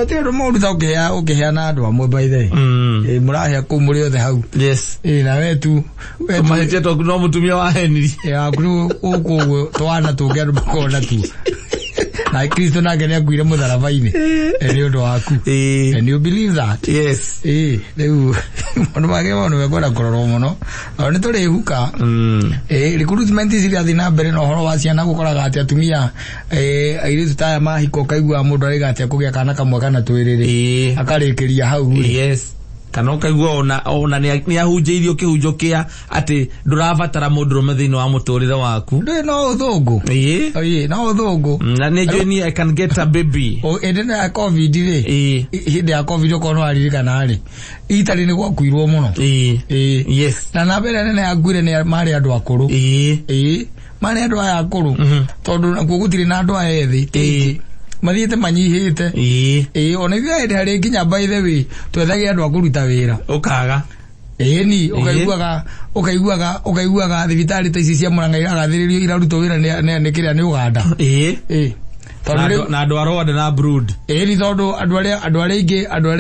ti ũndũ mũũru ta ũkĩheana andũ amwe by the way. Ĩĩ, mũrahĩa kũu mũrĩ othe hau. Yes. Ĩĩ, na we tu Mahĩtia tondũ no mũtumia wahenirie. Yaku rĩu gũkũ ũguo twana tũngĩ andũ makoragwo natuo. Na Kristo nake nĩakuire mũtharaba-inĩ nĩ ũndũ waku. Ĩĩ. And you believe that? Yes. Ĩĩ, rĩu maũndũ mangĩ maũndũ mekwenda kũrorwo mũno. Na nĩ tũrĩhuka. Ĩĩ, recruitment ici irathiĩ na mbere na ũhoro wa ciana gũkoraga atĩ atumia airĩtu ta aya mahika ũkaigua mũndũ araiga atĩ akũgĩa kana kamwe kana twĩrĩ rĩ. Ĩĩ. Akarĩkĩria hau rĩ. Yes. Kana ũkaigua ona nĩ ahunjĩirio kĩhunjo kĩa atĩ ndũrabatara mũndũrũme thĩinĩ wa mũtũrĩre waku. Ndũĩ no ũthũngũ. Ĩĩ. Ĩĩ, no ũthũngũ. Na nĩ njũĩ niĩ I can get a baby. Hĩndĩ ĩno ya COVID rĩ. Ĩĩ. Hĩndĩ ya COVID okorwo nĩ waririkana rĩ. Itarĩ nĩ gwakuirwo mũno. Ĩĩ. Ĩĩ. Yes. Na namba ĩrĩa nene yakuire nĩ marĩ andũ akũrũ. Ĩĩ. Ĩĩ. Marĩ andũ aya akũrũ. Tondũ nakuo gũtirĩ na andũ aya ethĩ. Ĩĩ. Mathiĩte manyihĩte. Ĩĩ. Ĩĩ, ona ithuĩ hĩndĩ harĩ nginya by the way twethage andũ a kũruta wĩra. Ũkaga. Ĩĩ ni ũkaiguaga thibitarĩ ta ici cia Murang'a iragathĩrĩrio irarutwo wĩra nĩ kĩrĩa nĩ Uganda. Ĩĩ. Ĩĩ. Tondũ rĩu Na andũ a Rwanda na Burundi. Ĩĩ ni tondũ andũ arĩa aingĩ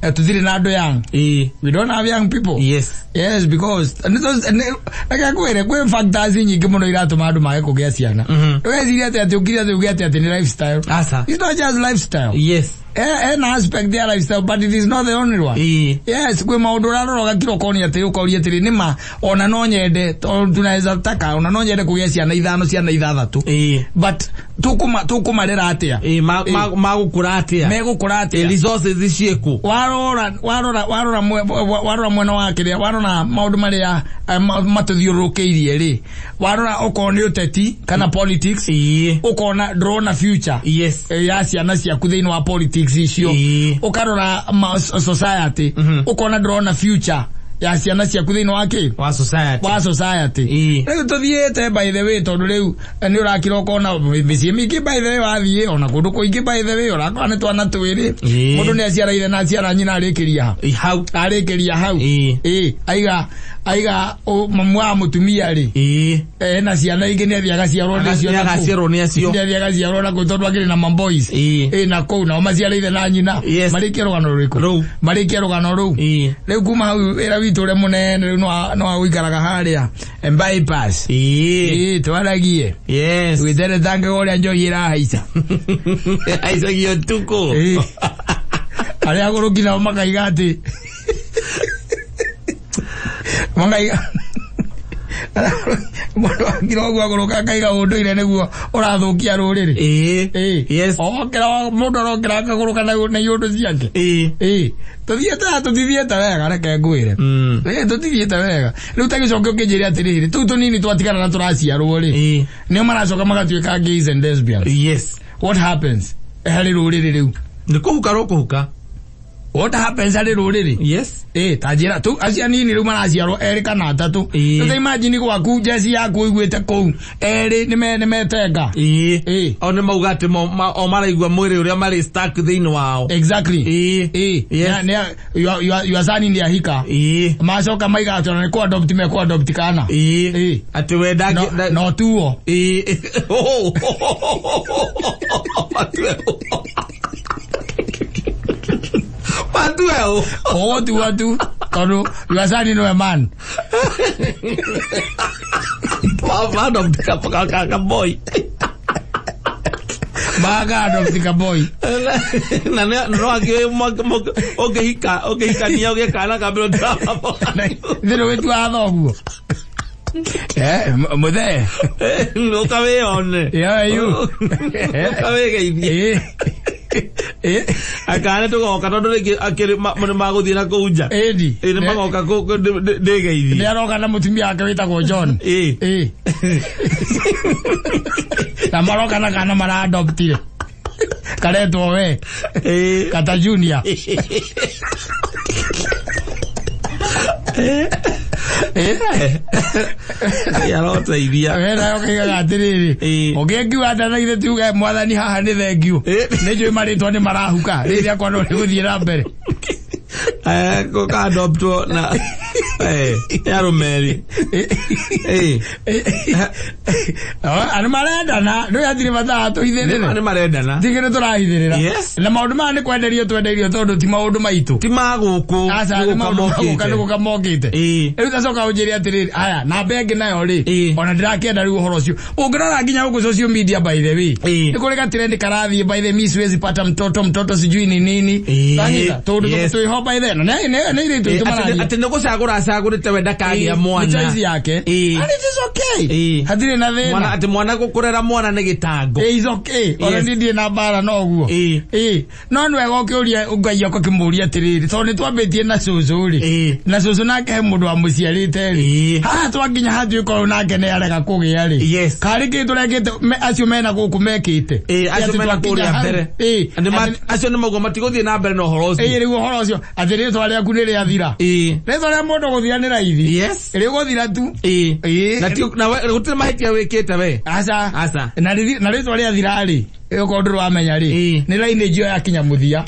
tũtirĩ na andũ young. Ĩĩ. We don't have young people. Yes. Yes, because reke ngwĩre kwĩ factors nyingĩ mũno iratũma andũ mage kũgĩa ciana. Ndũgecirie atĩ ũkire atĩ uge atĩ nĩ lifestyle. Aca. It's not just lifestyle. Yes. An aspect ya lifestyle, but it is not the only one. Ĩĩ. Yes, kwĩ maũndũ ũrarora ũgakira ũkonia atĩ ũkoria atĩrĩ nĩ ma ona no nyende tondũ tunaweza taka ona no nyende kũgĩa ciana ithano ciana ithathatũ. Ĩĩ. But tũkũmarera atĩa? Ĩĩ, magũkũra atĩa? Megũkũra atĩa? Ĩĩ, resources ciĩkũ? Warora mwena wa kĩrĩa, warora maũndũ marĩa matũthiũrũrũkĩirie rĩ, warora okorwo nĩ ũteti kana politics, Ĩĩ. ũkona ndũrona future Yes. ya ciana ciaku thĩinĩ wa politics icio. Ĩĩ. Ũkarora society, ũkona ndũrona future Ya ciana ciaku thĩinĩ wa kĩ? Wa society. Wa society. Rĩu tũthiĩte, by the way, tondũ rĩu nĩ ũrakira ũkona mĩciĩ mĩingĩ, by the way, wathiĩ ona kũndũ kũingĩ, by the way, ũrakora nĩ twana twĩrĩ. Mũndũ nĩ aciara ithe na aciara nyina, arĩkĩria ha? Hau. Arĩkĩria hau. Ĩĩ, aiga mamu wa mũtumia rĩ, ena ciana ingĩ, nĩ athiĩ agaciarwo nĩ acio Nĩ na kũu. agaciarwo nĩ acio. Nĩ athiĩ agaciarwo na kũu tondũ akĩrĩ na mamboys. Ĩĩ, na kũu nao maciara ithe na nyina. Marĩkie rũgano rũrĩkũ? Rũu. Marĩkie rũgano rũu. Rĩu kuma hau wĩra witũ ũrĩa mũnene rĩu no wa gũikaraga harĩa bypass. Ĩĩ, twaragie. Gwĩteretangaga ũrĩa njohi ĩrahaica. Aicagia ũtukũ. Ĩĩ. Arĩa agũrũki nao makaiga atĩ makaiga mũndũ akira ũguo agũrũka akaiga ũndũire nĩguo ũrathũkia rũrĩrĩ. Ĩĩ. Okĩra mũndũ arokĩra akagũrũka na iũndũ ciake. Ĩĩ, tũthiĩte haha, tũtithiĩte wega, reke ngwĩre. Ĩĩ, tũtithiĩte wega. Rĩu ta gĩcoke ũkĩnjĩre atĩrĩrĩ, tũu tũnini twatigana na tũraciarwo rĩ, nĩo maracoka magatuĩka gays and lesbians. What happens harĩ rũrĩrĩ rĩu? Nĩ kũhuka rũkũhuka. What happens harĩ rũrĩrĩ? Ĩĩ, ta njĩra tu acio anini rĩu maraciarwo erĩ kana atatũ. Rĩu ta imagine gwaku njeci yaku ũiguĩte kũu erĩ nĩmetenga. Ĩĩ. O nĩ mauga atĩ o maraigua mwĩrĩ ũrĩa marĩ stuck thĩinĩ wao. Exactly. Ĩĩ. Your son nĩ ahika. Macoka maiga atĩ ona nĩ kũ-adopt mekũ-adopt kana. Ĩĩ. Atĩ we No tuo. Matue ũ. Matue ũ. Ũgũtua tu tondũ your son nĩwe man. Adopt ka boy. Maka adopt ka boy. Na no akĩũĩ ũngĩhika ũngĩhikania ũgĩe kana ka mbere ũtirababo. Thĩrĩ wĩtuaga thoguo. Eh, mũthee. Ũka wĩyone. Yeah, you. Ũka wĩgeithie. Ĩĩ. Akana tũgoka tondũ rĩngĩ akĩrĩ nĩ magũthiĩ na kũu nja. Ĩni. Ĩĩ, nĩ magoka ndĩgeithie. Nĩ aroka na mũtumia wake wĩtagwo John. Ĩĩ. Na maroka na kana maraadoptire. Karetwo we. Kata Junior. Aroteithia. We nayo kaigaga atĩrĩrĩ, ũngĩngiuga ndathaithe tuge mwathani haha nĩ thengiũ, nĩ njũĩ marĩtwa nĩ marahuka rĩrĩ rĩakwa no rĩgũthiĩ na mbere. Gũka-adoptwo na nĩ arũme erĩ. Andũ marendana ndå hatirĩ bata tũhithĩrĩre. Nĩ marendana. Tigĩ nĩ tũrahithĩrĩra. Na maũndũ maya nĩ kwenderio twendeirio tondũ ti maũndũ maitũ. Ti ma gũkũ. Aca, nĩ nĩ gũka maũndũ ma gũka, mokĩte. nĩ gũka mokĩte. Rĩu tacoka ũnjĩre atĩrĩrĩ, aya namba ĩngĩ nayo rĩ, ona ndĩrakĩenda rĩu ũhoro ũcio ũngĩrora nginya gũkũ social media, by the way, nĩ kũrĩ gatrend karathiĩ, by the mi siwezi pata mtoto, mtoto sijui ni nini. Wanyita? Tondũ twĩho by the na nĩ irĩtu itũ mararia. Atĩ nĩ gũcagũra acagũrĩte we ndakagĩa Nĩ mwana. choice yake. And it is okay. Hatirĩ na Mwana thĩna. atĩ mwana gũkũrera mwana nĩ gĩtango. It's okay. Ona niĩ ndirĩ na mbara na ũguo. Ĩĩ. No nĩ wega ũkĩũria Ngai ũkakĩmũria atĩrĩrĩ, tondũ nĩ twambĩtie na cũcũ rĩ, na cũcũ nake he mũndũ wamũciarĩte rĩ, haha twakinya hatuĩka ũyũ nake nĩ arega kũgĩa rĩ, karĩ kĩ tũrekĩte acio mena gũkũ mekĩte? Acio Atĩ mena twakinya kũrĩa hau. mbere. Acio nĩ mauga matigũthiĩ na mbere na ũhoro ũcio. Ĩĩ, rĩu ũhoro ũcio atĩ rĩtwa rĩaku nĩ rĩathira. Rĩtwa rĩa mũndũ gũthira nĩ raithi. Rĩgũthira tu. Na na gũtirĩ mahĩtia wĩkĩte we. Aca. Aca. Na rĩtwa rĩathira rĩ, okorwo ndũrĩ wamenya rĩ, nĩ lineage ĩyo yakinya mũthia.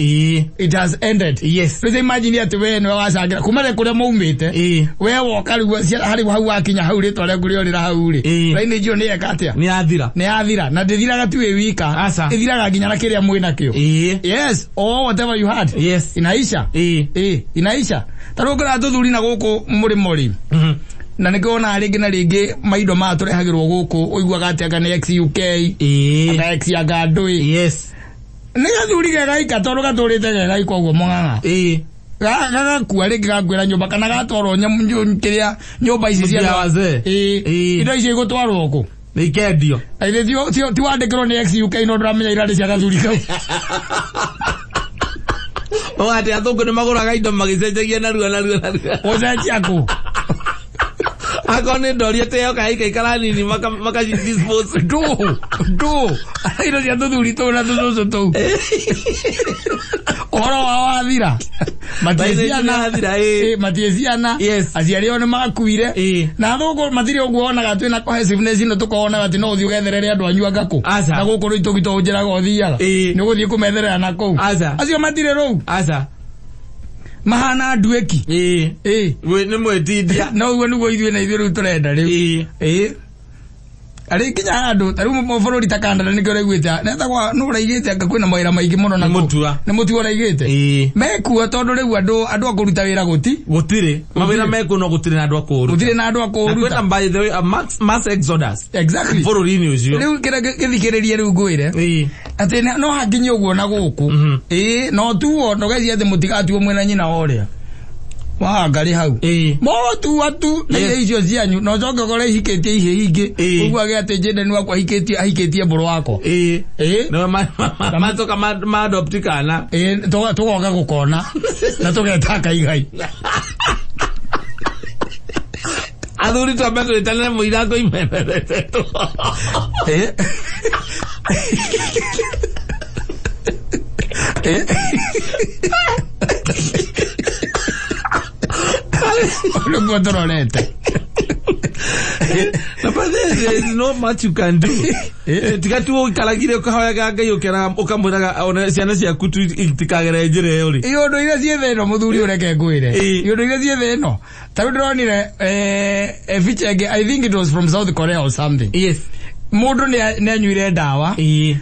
It has ended. Rĩu imagine atĩ we nĩwe wacangĩra kuma rĩ kũrĩa maumĩte, we woka rĩu harĩ hau wakinya hau rĩtwa rĩaku rĩorĩra hau rĩ, lineage ĩyo nĩ yeka atĩa? Nĩ yathira. Nĩ yathira, na ndĩthiraga tu wĩ wika. Aca. Ĩthiraga nginya na kĩrĩa mwĩ nakĩo. Yes, or whatever you had. Inaisha. Ĩĩ, inaisha. Ta rĩu ũngĩrora tũthuri na gũkũ mũrĩmo rĩ, na nĩkĩo wonaga rĩngĩ na rĩngĩ maindo maya tũrehagĩrwo gũkũ, ũiguaga atĩ anga nĩ ex UK, anga ex anga ndũĩ. Nĩ gathuri gegaika tondũ gatũrĩte gegaika ũguo mũng'ang'a. Gagakua rĩngĩ gakuĩra nyũmba kana gatwarwo kĩrĩa nyũmba ici cia Mũciĩ wa wazee. Indo icio igũtwarwo kũ? Nĩ ikendio. Na ithe ti wandĩkĩrwo nĩ ex UK no ndũramenya irarĩ cia gathuri kau. O atĩ athũngũ nĩ magũraga indo magĩcenjagia narua narua narua. Ũcenjia kũ? Akorwo nĩ ndori atĩ yoka ĩkaikara nini maka dispose. Ndũ ndũ indo cia tũthuri tũu na tũcũcũ tũu. Ũhoro wao wathira. Matirĩ By the ciana. wathira, ĩĩ. Ĩĩ, matirĩ ciana. Yes. Aciari ao nĩ makuire. Ĩĩ. Na thũngũ matirĩ ũguo onaga twĩna cohesiveness ĩno tũkona atĩ no ũthiĩ ũgetherere andũ anyu anga kũ. Aca. Na gũkũ rĩu tũgĩtũnjĩraga ũthiaga. Ĩĩ. Nĩ ũgũthiĩ kũmetherera na kũu. Aca. Acio matirĩ rũu. Aca. Mahana nduĩki. Ĩĩ. Ĩĩ. Nĩ mwĩtindia. No ũguo nĩguo ithuĩ na ithuĩ rĩu tũrenda rĩu. Ĩĩ. Ĩĩ. Arĩ nginya handũ ta rĩu bũrũri ta Canada nĩkĩo ũraiguĩte netagwa nũ ũraigĩte anga kwĩna mawĩra maingĩ mũno na Nĩ kũu. Mũtua. Nĩ Mũtua ũraigĩte. Ĩĩ. Mekuo tondũ rĩu andũ andũ a kũruta wĩra gũti. Gũtirĩ. Mawĩra mekuo no gũtirĩ na andũ a kũũruta. Gũtirĩ na andũ a Na kwĩna kũũruta. by the way a mass exodus. Exactly. Bũrũri-inĩ ũcio. Rĩu kĩrĩa gĩthikĩrĩrie rĩu ngwĩre. Ĩĩ. Atĩ no hakinye ũguo na gũkũ. Ĩĩ no tuo ndũgecie atĩ mũtigatuo mwĩna nyina wa ũrĩa. Wa ngarĩ hau. Ĩĩ. Motua tu na Yes. irio icio cianyu na ũcoke ũkore ihikĩtie ihĩ ingĩ. Ĩĩ. Ũguage atĩ Jaden wakwa ahikĩtie ahikĩtie mbũrũ wakwa. Ĩĩ. Ĩĩ. No macoka ma adopt kana. Ĩĩ tũgoka gũkona na tũgeta kaigai. Athuri twambe twĩtanĩre mũirango imeneretetwo. Ĩĩ. Ĩĩ. Nĩguo tũrorete. Na but there is no much you can do. Tiga tu ũikaragire ũkahoyaga Ngai ũkeraga ũkamwĩraga ona ciana ciaku tu itikagere njĩra ĩyo rĩ. Iũndũ iria ciĩ thĩ ĩno mũthuri ũreke ngwĩre. Ĩĩ. Iũndũ iria ciĩ thĩ ĩno. Ta rĩu ndĩronire feature ĩngĩ I think it was from South Korea or something. Yes. Mũndũ nĩ anyuire ndawa. Ĩĩ.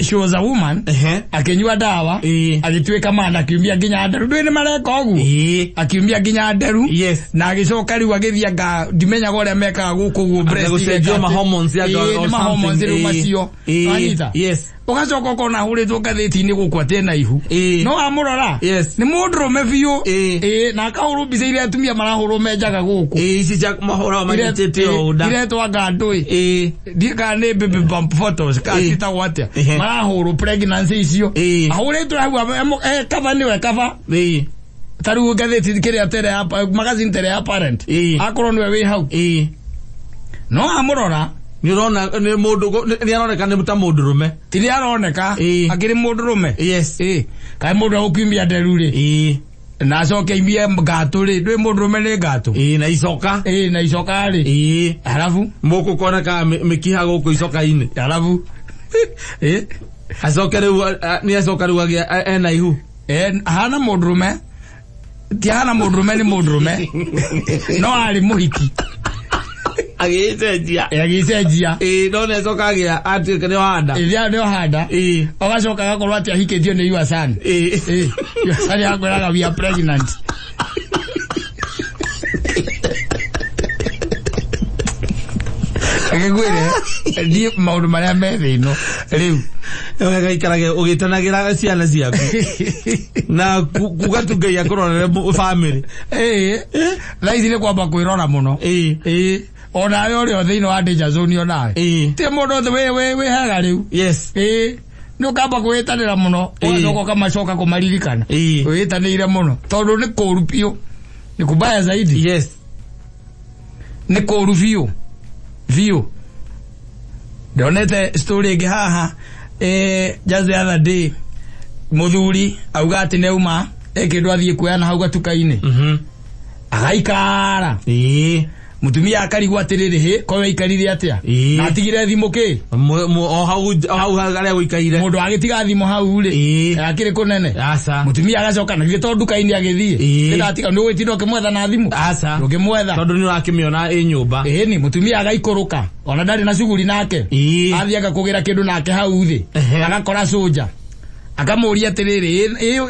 She was a woman. Ehe. Akĩnyua ndawa. Ĩĩ. Agĩtuĩka man akiumia nginya nderu. Ndũĩ nĩ mareka ũguo? Ĩĩ. Akiumia nginya nderu. Yes. Na agĩcoka rĩu agĩthiĩ anga ndimenyaga ũrĩa mekaga gũkũ ũguo breast gũcenjio igeka atĩ- ma-hormones ya Ĩĩ, or nĩ ma-hormones something. rĩu Ĩĩ. macio. Ĩĩ. Wanyita? Yes. Ũgacoka ũkona ahũrĩtwo ngathĩti-inĩ gũkũ atĩ ena ihu. Ĩĩ. No wamũrora. Yes. Nĩ mũndũrũme biũ. Ĩĩ. Ĩĩ, na akahũrwo mbica iria atumia marahũrwo menjaga gũkũ. Ĩĩ ici cia mahũra manyitĩte o nda. Iretwo anga ndũĩ. Ĩĩ. Ndiĩ kana nĩ baby bump photos kana Ĩĩ. ciĩtagwo atĩa. Ehe. Marahũrwo pregnancy icio. Ĩĩ. Ahũrĩtwo hau kaba nĩwe kaba. Ĩĩ. Ta rĩu ngathĩti kĩrĩa tere ya magazine tere ya parent. Ĩĩ. Akorwo nĩwe wĩ hau. Ĩĩ. No amũrora Nĩ ũrona nĩ mũndũ nĩ aroneka nĩ ta mũndũrũme. ti nĩ aroneka Ĩĩ. akĩrĩ mũndũrũme. Yes. Ĩĩ. Kaĩ mũndũ agũkiumia nderu rĩ. Ĩĩ. Na acoke aimie ngatũ rĩ. Ndũĩ mũndũrũme nĩ ngatũ. Ĩĩ na icoka. Ĩĩ na icoka rĩ. Ĩĩ. Halafu Mũkũ koneka mĩkiha gũkũ icoka-inĩ. halafu ĩĩ. Acoke rĩu nĩ acoka rĩu agĩa ena ihu. Hana mũndũrũme ti hana mũndũrũme nĩ mũndũrũme no arĩ mũhiki Agĩcenjia. Agĩcenjia. Ĩĩ no nĩ acoka agĩa atuĩka nĩ wanda. Ĩrĩa nĩ ohanda. Ĩĩ. Ũgacoka agakorwo atĩ ahikĩtio nĩ your son. Ĩĩ. Ĩĩ. Your son akwĩraga we are pregnant. Ngĩkwĩre niĩ maũndũ marĩa me thĩ ĩno rĩu Wega ikarage ũgĩtanagĩra ciana ciaku. Na kuga tu Ngai akũrorere family. Ĩĩ. Thaa ici nĩ kwamba kwĩrora mũno. Ĩĩ. Ĩĩ. Onawe ũrĩa thĩinĩ wa danger zone onawe. Ĩĩ. Ti mũndũ othe wĩ hega rĩu. Yes. Ĩĩ. Nĩ ũkamba kwĩĩtanĩra mũno. Ĩĩ. Ũgacoka ũkamacoka kũmaririkana. Ĩĩ. Wĩĩtanĩire mũno. Tondũ nĩ kũũru biũ. Nĩ kubaya zaidi. Yes. Nĩ kũũru biũ. Biũ. Ndonete story ĩngĩ haha. Just the other day. Mũthuri auga atĩ nĩauma kĩndũ athiĩ kuoya na hau gatuka-inĩ. Agaikara. Ĩĩ. Mũtumia akarigwo atĩrĩrĩ hĩ koyo aikarire atĩa. Ĩĩ. Na atigire thimũ kĩ. O hau o hau harĩa gũikaire. Mũndũ agĩtiga thimũ hau rĩ. Ĩĩ. Akĩrĩ kũnene. Aca. Mũtumia agacoka na githĩ to nduka-inĩ agĩthiĩ. Ĩĩ. Ndatiga nĩ ũgĩtinda ũkĩmwetha na thimũ. Aca. Ndũngĩmwetha. Tondũ nĩ ũrakĩmĩona ĩ nyũmba. Ĩni mũtumia agaikũrũka. Ona ndarĩ na cuguri nake. Ĩĩ. Athiĩ agakũgĩra kĩndũ nake hau thĩ. Ehe. Agakora cũnja. Akamũria atĩrĩrĩ,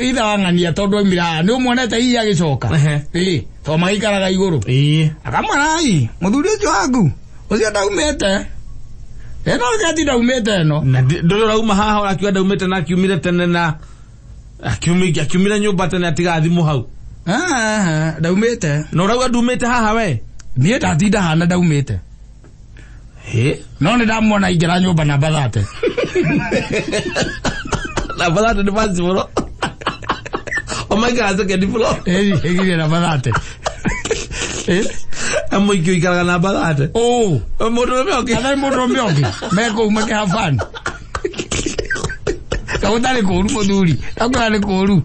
itha wa ng'ania tondũ aumire haha nĩ ũmuonete hihi agĩcoka. Ehe. Ĩĩ, tondũ magaikaraga igũrũ. Ĩĩ. Akamwĩra ai, mũthuri ũcio waku, ũcio ndaumĩte. Ĩno gati ndaumĩte ĩno. Na ndũrĩ ũrauma haha ũrakiuga ndaumĩte na akiumire tene na akiumire nyũmba tene atiga thimũ hau. Ah, ndaumĩte. Na ũrauga ndumĩte haha we? Niĩ ndatinda hana ndaumĩte. Hĩ. No nĩ ndamuona aingĩra nyũmba namba 30. Namba 30 nĩ first floor. O maikaraga second floor. Ĩĩ, ĩgirie namba 30. Ĩĩ. Mũingĩ ũikaraga namba 30. Ũ. Mũndũrũme ũngĩ. Kana mũndũrũme ũngĩ. Me kũu makĩha fun. Gũtarĩ kũru mũthuri, ndakwĩra nĩ kũru.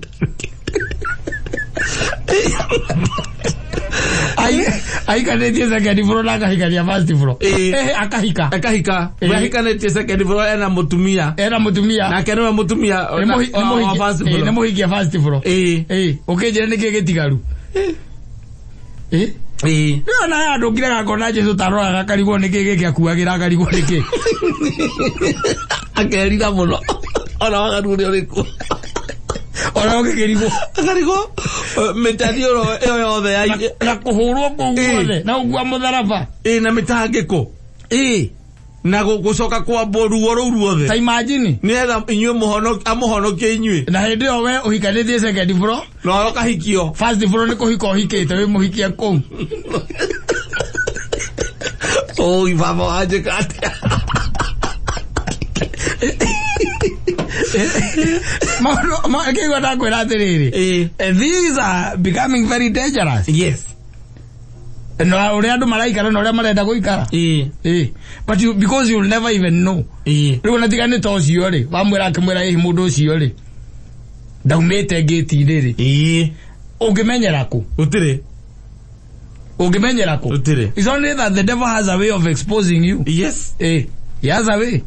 Aikanĩtie second floor na akahikania first floor. Ĩĩ. Akahika. Akahika. Ĩĩ. We ahikanĩtie second floor ena mũtumia. Ena mũtumia. Nake nĩwe mũtumia Nĩ wa first nĩ floor. mũhikia first floor. Ĩĩ. Ĩĩ, ũkĩnjĩra nĩkĩ gĩtigaru? Ĩĩ. Ĩĩ. Rĩu na andũ ngiraga ngona Jesu taroraga akarigwo nĩkĩ gĩkĩ akuagĩra akarigwo nĩkĩ. Akerira mũno. Ona waganu ũrĩa ũrĩkũ. Ona ũgĩkĩrigwo. Akarigwo mĩtari ĩyo ĩyo yothe ya Na kũhũrwo kũu Ĩĩ. guothe na gũkua mũtharaba. Ĩĩ na mĩtangĩko. Ĩĩ. Na gũcoka kwambwo ruo rũu ruothe. Ta imagine. Nĩgetha inyuĩ amũhonokie inyuĩ. Na hĩndĩ ĩyo we ũhikanĩtie second floor. Na ũkahikio. First floor nĩ kũhika ũhikĩte wĩ mũhikia kũu. Oi baba wanjĩka atĩa? Maũndũ kĩigua ndakwĩra atĩrĩrĩ. Ĩĩ. These are becoming very dangerous. Yes. Na ũrĩa andũ maraikara na ũrĩa marenda gũikara. Ĩĩ. Ĩĩ. But you, because you'll never even know. Ĩĩ. Rĩu ona tiga nĩ ta ũcio rĩ, wamwĩra akĩmwĩra ĩhi mũndũ ũcio rĩ, ndaumĩte ngĩti-inĩ rĩ. Ĩĩ. Ũngĩmenyera kũ? Gũtirĩ. Ũngĩmenyera kũ? Gũtirĩ. It's only that the devil has a way of exposing you. Yes. Ĩĩ. He has a way.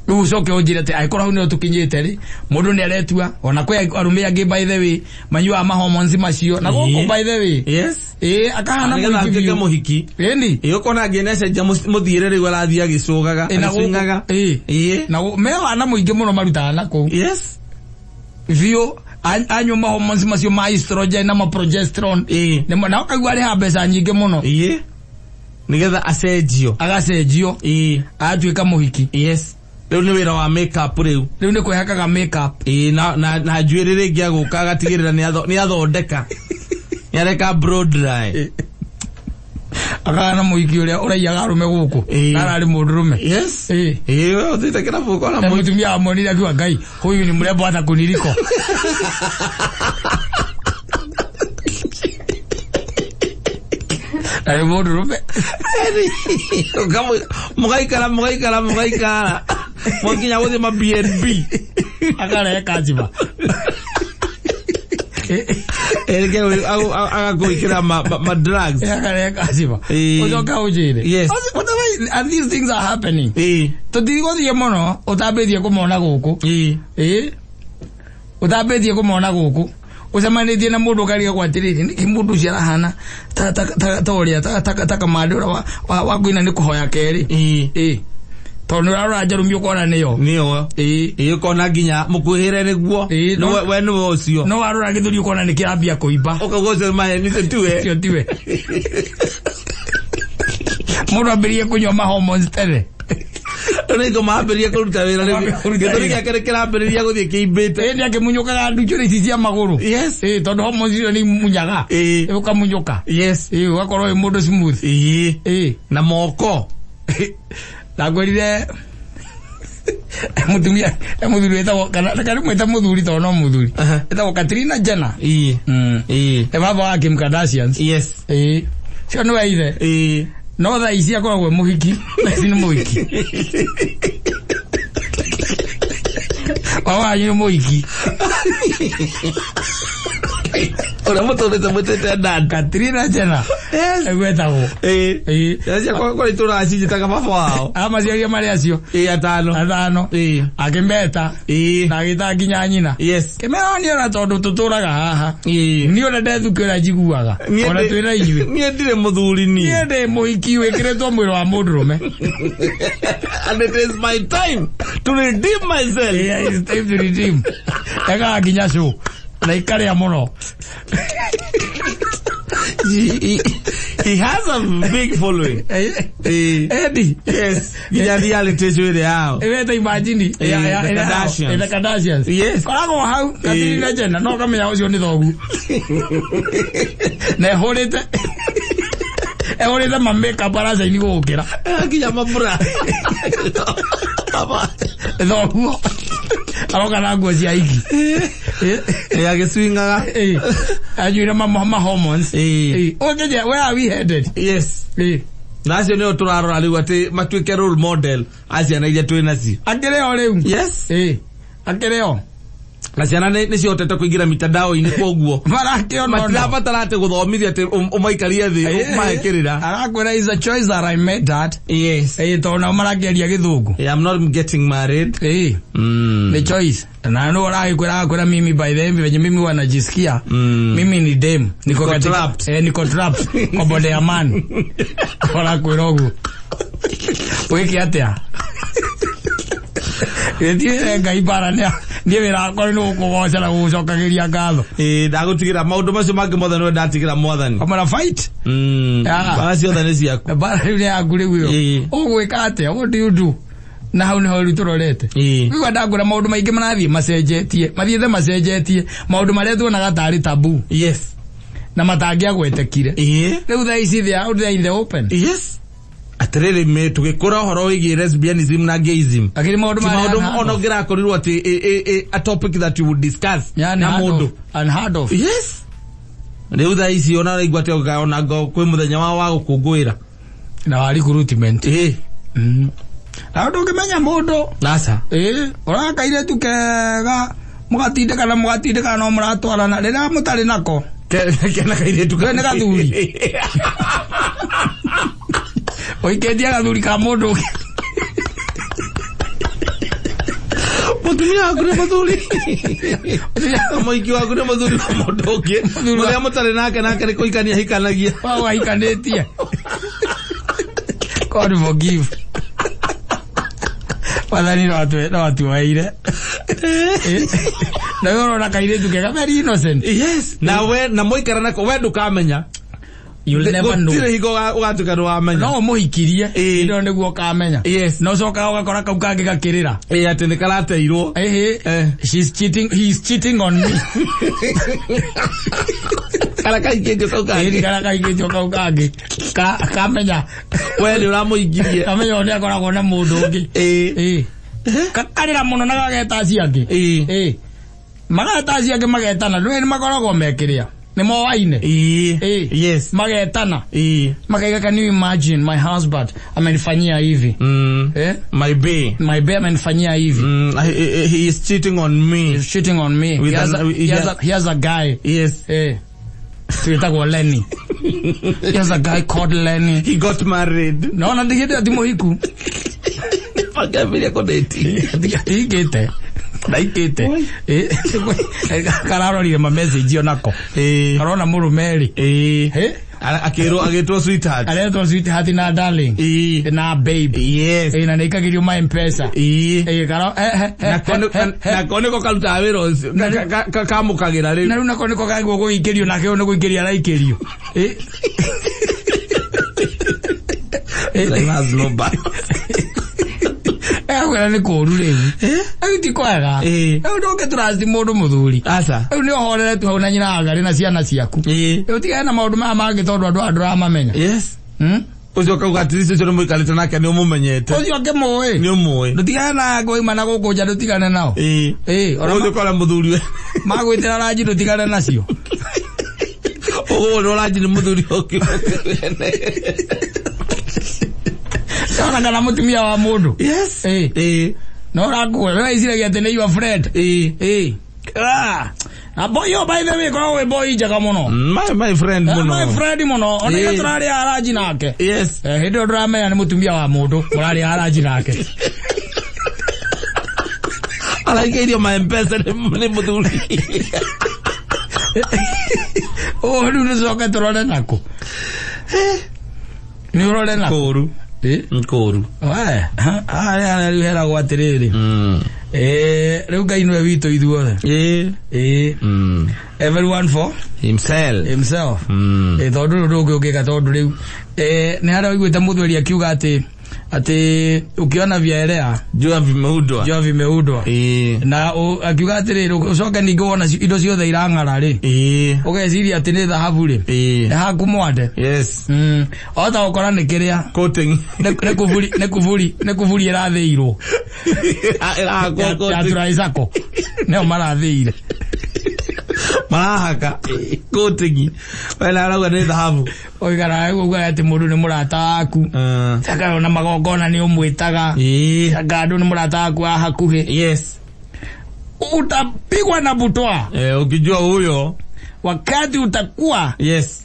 Rĩu ũcoke ũnjĩre atĩ angĩkorwo hau nĩho tũkinyĩte rĩ, mũndũ nĩ aretua, ona kwĩ arũme angĩ by the way, manyuaga ma hormones macio. Na gũkũ Ĩĩ. by the way. Yes. Ĩĩ, akahana Nĩgetha mũhiki atuĩke biũ. mũhiki. Ĩni. Ĩĩ ũkona angĩ nĩacenjia mũthiĩre rĩu arathiĩ agĩcũgaga. Ĩĩ, na gũkũ- Agĩcwingaga. Ĩĩ. Ĩĩ. Na me wana mũingĩ mũno marutaga na kũu. Yes. Biũ anyua ma hormones macio ma estrogen na ma progesterone. Ĩĩ. Nĩmo na ũkaigua arĩha mbeca nyingĩ mũno. Ĩĩ. Nĩgetha acenjio. Agacenjio. Ĩĩ. Agatuĩka mũhiki. Yes. Rĩu nĩ wĩra wa make up rĩu. Rĩu nĩ kwĩhakaga make up. Ĩĩ na njuĩrĩ rĩngĩ agũka agatigĩrĩra nĩ athondeka. Nĩ areka blow dry. Akagana mũhiki ũrĩa ũraiyaga arũme gũkũ. Ĩĩ. Na ararĩ mũndũrũme. Yes. Ĩĩ. Ĩĩ we ũthiĩte kĩrabu ũkona Na mũhiki. mũtumia amuonire akiuga Ngai, huyu ni mrembo hata kuniliko. Na nĩ mũndũrũme. Mũgaikara mũgaikara mũgaikara. Mwakinya gũthiĩ ma B&B. Akarehe kacima. Agakũĩkĩra ma drugs. Akarehe kacima. Ĩĩ. Ũcoke ũnjĩre. Yes. Whatever, and these things are happening. Ĩĩ. Tũtirigũthiĩ mũno ũtambĩtie kũmona gũkũ. Ĩĩ. Ĩĩ. Ũtambĩtie kũmona gũkũ. Ũcemanĩtie na mũndũ ũkarigagwo atĩrĩrĩ, nĩkĩ mũndũ ũcio arahana ta ũrĩa ta kamandĩ ũrĩa wa kũina nĩ kũhoya kerĩ. Ĩĩ. Ĩĩ. Tondũ nĩ ũrarora njarũmi ũkona nĩyo. Nĩyo. Ĩĩ. Ĩĩ ũkona nginya mũkuhĩre nĩguo. Ĩĩ, We nĩwe ũcio. No warora gĩthũri ũkona nĩ kĩrambia kũimba. Ũkauga ũcio maheni ũcio tiwe. Ũcio tiwe. Mũndũ ambĩrĩrie kũnyua ma hormones tene. Rĩu nĩ mambĩrĩria kũruta wĩra rĩu. Kũruta Gĩthũri wĩra. gĩake nĩ kĩrambĩrĩria gũthiĩ kĩimbĩte. Ĩĩ nĩ akĩmunyũkaga nduchũrĩ ici cia magũrũ. Yes. Ĩĩ tondũ hormones icio nĩ imunyaga. Ĩĩ. Ũkamunyũka. Yes. Ĩĩ ũgakorwo wĩ mũndũ smooth. Ĩĩ. Ĩĩ. Na moko. Ndakwĩrire mũtumia mũthuri wĩtagwo kana reke ndĩmwĩte mũthuri tondũ no mũthuri. Aha. Wĩtagwo Katrina Jenner. Ĩĩ. Ĩĩ. Nĩ baba wa Kim Kardashians. Yes. Ĩĩ. Cio nĩwe ithe. Ĩĩ. No thaa ici akoragwo e mũhiki. Thaa ici nĩ mũhiki. Baba wanyu nĩ mũhiki. Ũrĩa mũtũrĩte mwĩtĩte dad. Katrina Jenner. Yes. Nĩguo etagwo. Ĩĩ. Ĩĩ. Ciana ciakwa kũrĩa itũraga cinjĩtaga baba wao. Amaciaria marĩ acio. Ĩĩ atano. Athano. Ĩĩ. Akĩmeta. Ĩĩ. Na agĩta nginya nyina. Yes. Kĩmera niĩ ona tondũ tũtũraga haha. Ĩĩ. Niĩ ona ndethukĩ ũrĩa njiguaga. Niĩ Ona twĩna inyuĩ. Niĩ ndirĩ mũthuri niĩ. Niĩ ndĩ mũhiki wĩkĩrĩtwo mwĩrĩ wa mũndũrũme. And it is my time to redeem myself. Yeah, it's time to redeem. Ekaga nginya show. Na ikarĩa mũno. He has a big following. Ĩĩ. Eddie. Yes. Nginya reality show ĩrĩa yao. Ĩweta imagine. The Kardashians. The Kardashians. Yes. Koragwo hau Katrina Jenner no ũkamenya ũcio nĩ thogu. Na ehũrĩte ehũrĩte ma makeup aracaini gũgũkĩra. Nginya mabura. Baba. Thoguo. Aroka na nguo cia igi. Ĩĩ agĩcwingaga. Ĩĩ. Anyuire ma hormones. Ĩĩ. Ĩĩ. Ũngĩnjĩra where are we headed? Yes. Ĩĩ. Na acio nĩo tũrarora rĩu atĩ matuĩke role model a ciana iria twĩ nacio. Akĩrĩ o rĩu. Yes. Ĩĩ. Akĩrĩ o. Na ciana nĩ cihotete kũingĩra mitandao-inĩ, koguo Marakĩona ũndũ. matirabatara atĩ gũthomithia atĩ ũmaikarie thĩ ũmahe kĩrĩra. Arakwĩra is a choice that I made, Dad. Yes. Ĩĩ, tondũ nao marakĩaria gĩthũngũ. I'm not getting married. Ĩĩ. Ni choice. Na ndio arakwĩra, akwĩra mimi by the way venye mimi wanajisikia, mimi ni dem, niko Niko katika trapped. Eh, niko trapped kwa body ya man. Arakwĩra ũguo wĩke atĩa? Gĩthiĩ Ngai bara nĩ niĩ wĩra wakwa nĩ gũkũgoca na gũgũcokagĩria ngatho. Ĩĩ, ndagũtigĩra maũndũ macio mangĩ mothe nĩwe ndatigĩra mwathani. Kamara fight. Ah. Bara ciothe nĩ ciaku. Bara rĩu nĩ yaku rĩu ĩyo. Ũgwĩka atĩa? What do you do? Na hau nĩho rĩu tũrorete. Rĩu ndangũra maũndũ maingĩ marathiĩ macenjetie, mathiĩte macenjetie maũndũ marĩa tuonaga tarĩ tabu na matangĩagwetekire. Rĩu thaa ici they are out there in the open. Yes, atĩrĩrĩ, me tũgĩkũra ũhoro wĩgiĩ lesbianism na gayism Lakini maũndũ ti marĩa maũndũ unheard ona of. ũngĩrakorirwo atĩ a topic that you would discuss Yani na mũndũ. Unheard of. Yes, rĩu thaa ici ona ũraigua atĩ ona ngo kwĩ mũthenya wao wa gũkũngũĩra. Na wa recruitment. Ĩĩ. Na ndũngĩmenya mũndũ. Nasa. Ĩĩ, ũrakaire tu kega mũgatindĩkana mũgatindĩkana no mũratwarana rĩrĩa mũtarĩ nako. Kena kairĩtu. Nĩ gathuri. Ũikĩtie gathuri ka mũndũ ũngĩ. Mũtumia waku nĩ mũthuri, mũhiki waku nĩ mũthuri wa mũndũ ũngĩ. Mũthuri Mũrĩa mũtarĩ nake nake nĩ kũhikania hikanagia. Wao wahikanĩtie. God forgive. Wathani no atuoeire. Na we ũrona kairĩtu kega, very innocent. Yes, na we na mũikara nako we ndũkamenya. You'll never know. Gũtirĩ hingo ũgatuĩka nĩwamenya. No ũmũhikirie. Ĩĩ. Ĩno nĩguo ũkamenya. Na ũcokaga ũgakora kau kangĩ gakĩrĩra. Ĩĩ, atĩ nĩ karateirwo. Ĩhĩ. She's cheating, he's cheating on me. Kara kahikĩtio kau Ĩni kangĩ. karĩa kahikĩtio kau kangĩ. Kamenya. We nĩ ũramũingĩrie. Kamenya ũyũ nĩakoragwo na mũndũ ũngĩ. Ĩĩ. Ĩĩ. Kakarĩra mũno na gageta acio angĩ. Ĩĩ. Ĩĩ. Mageta acio angĩ magetana. Nĩ nĩ makoragwo mekĩrĩa. Nĩ moaine. Ĩĩ. Ĩĩ. Magetana. Ĩĩ. Makaiga, can you imagine my husband amenifanyia hivi? Eh? My bae. My bae amenifanyia hivi. He is cheating on me. He's cheating on me. With He has a, he has a, he has a guy. Eh. Twĩtagwo Lenny. He has a guy called Lenny. He got married. No, na ndigĩte ti mũhiku. Makĩambĩrĩria kũdate. Ndikĩte. Ndaikĩte. Eh, kararorire ma message onako. Karona mũrũme rĩ. Ĩĩ. Eh? Akĩrwo agĩtwo sweetheart. Aretwo sweetheart na darling. Na babe. Eh, na nĩikagĩrio ma M-Pesa. Ĩĩ. Eh, karo eh eh eh. Nako nako nĩko karutaga wĩra ũcio kamũkagĩra rĩu. Na rĩu nako nĩko kagwo gũikĩrio nake ũyũ nĩ gũikĩrio araikĩrio. Eh. Life has no balance. Akwĩra nĩ kũũru rĩu. Rĩu ti kwega. Rĩu ndũngĩ trust mũndũ mũthuri. Aca. Rĩu nĩ ũhorere tu hau na nyina agarĩ na ciana ciaku. Rĩu tigane na maũndũ maya mangĩ tondũ andũ aya ndũramamenya. Yes. Ũcio kauga atĩ ũcio nĩ mũikarĩte nake nĩ ũmũmenyete. Ũcio ũngĩmũĩ. Nĩ ũmũĩ. Ndũtigane na ngũima na gũkũ nja, ndũtigane nao. Ĩĩ. Ĩĩ, ona Ũcio kora mũthuri we. magwĩtĩra ranji ndũtigane nacio. Ũguo nĩ ũranji nĩ mũthuri ũngĩ. Ona kana mũtumia wa mũndũ. Yes. Ĩĩ. Ĩĩ. No ũrakua, we wĩciragia atĩ nĩ your friend. Ĩĩ. Ĩĩ. Ah. Na boy yo, by the way, koragwo wĩ boy njega mũno. My friend Ah, mũno. my friend mũno. Ona Ĩĩ. ithuĩ tũrarĩa ranji nake. Yes. Eh, hĩndĩ ĩyo ndũramenya nĩ mũtumia wa mũndũ mũrarĩa ranji nake. Araikĩirio ma M-Pesa nĩ mũthuri. Ũũ rĩu nĩcoke tũrore nakũ? Nĩ ũrore nakũ? Kũru. Ĩ? Kũru. We, harĩa rĩu heragwo atĩrĩrĩ. Eh, rĩu Ngai nĩwe witũ ithuothe. Ĩĩ. Ĩĩ. Everyone for Himself. himself. Ĩ, tondũ rĩu ndũngĩ ũngĩka tondũ rĩu eh, nĩ harĩa ũiguĩte mũthuri akiuga atĩ ukiona vyaelea Jua vimeundwa. jua vimeundwa. Ĩĩ. Na akiuga atĩrĩrĩ, ũcoke ningĩ wona indo ciothe irang'ara rĩ, Ĩĩ. ũgeciria atĩ nĩ thahabu rĩ, Ĩĩ. nĩ haku mwande. Yes. Ota gũkora nĩ kĩrĩa Coating. nĩ kuburi ĩrathĩirwo. Ĩrahakwo ya coating. turaicako nĩo marathĩire. Marahaka. Coating. We na arauga nĩ thahabu. Ũikaraga ũguo atĩ mũndũ nĩ mũrata waku, caka ona magongona nĩ ũmwĩtaga, Ĩĩ. caka andũ nĩ mũrata waku wa hakuhĩ. Yes. Utapigwa na butwa Ukijua huyo wakati utakuwa yes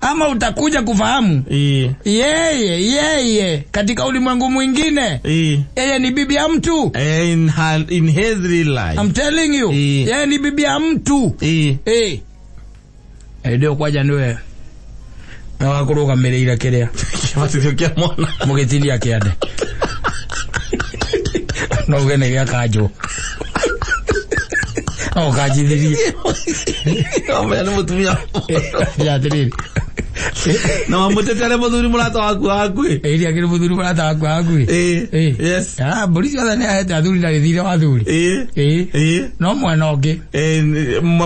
ama utakuja kufahamu yeye katika ulimwengu mwingine yeye ni bibi ya mtu. In his real life. I'm telling you, yeye ni bibi ya mtu. Ndio kwaja niwe na wakurugamĩrĩire kĩrĩa Kĩbatithio kĩa mwana. Mũgĩtinia kĩande no uge nĩ gĩa kanjũ no ũkanjithirie. Omenya nĩ mũtumia. Ya atĩrĩrĩ. Na wamũtete arĩ mũthuri mũrata waku wa hakuhĩ. Ĩria kĩrĩ mũthuri mũrata waku hakuhĩ. Yes. Ah, mbũri ciothe nĩ ahete athuri na gĩthire wa athuri. No mwena ũngĩ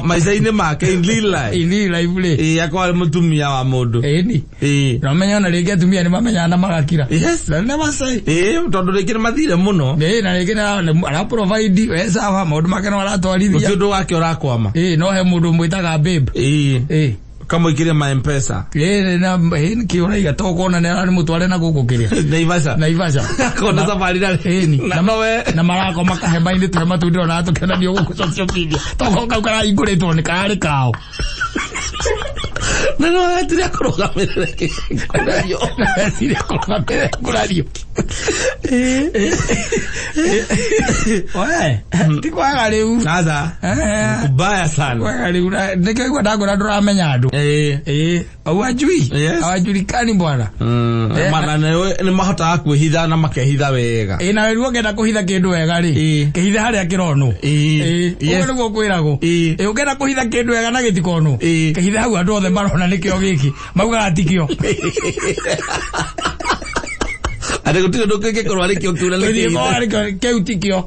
Maica-inĩ make in real life. In real life rĩ, Akorwo arĩ mũtumia wa mũndũ. Ĩni no menya ona rĩngĩ atumia nĩ mamenyaga na magakira. Na never say. Tondũ rĩngĩ nĩ mathire mũno. Na rĩngĩ ara provide we sawa maũndũ make no aratwarithia. Gũtirĩ ũndũ wake ũrakwama. No he mũndũ mwĩtaga babe. Kamũikĩrie ma M-Pesa. Na nĩkĩ ũraiga to kuona nĩ ararĩ mũtware na gũkũ kĩrĩa Naivasha. Naivasha. Akona safari na Ĩni. Na nowe. Na marakoma kahema-inĩ tũhema tũu ndĩrona tũkĩonanio gũkũ social media toko kau karahingũrĩtwo nĩ kararĩ kao. Na no etire akũrũgamĩrĩre kũrario. Etire kũrũgamĩrĩra kũrario. We ti kwaga rĩu. Sasa kubaya sana. Kwaga rĩu nĩkĩo igua ndangora ndũramenya andũ. Hawajui. Hawajulikani bwana. Mana nĩ mahotaga kwĩhitha na makehitha wega. Na rĩu ũngĩenda kũhitha kĩndũ wega rĩ, kĩhithe harĩa kĩronwo. Ũguo nĩguo kwĩragwo. Ũngĩenda kũhitha kĩndũ wega na gĩtikonwo, kĩhithe hau andũ othe marona nĩkĩo gĩkĩ, maugaga tikĩo. Atĩ gũtirĩ ũndũ kĩngĩkorwo arĩ kĩo kĩu na nĩ Gũtirĩ kĩhithe. korwo arĩ kĩo, kĩu tikĩo.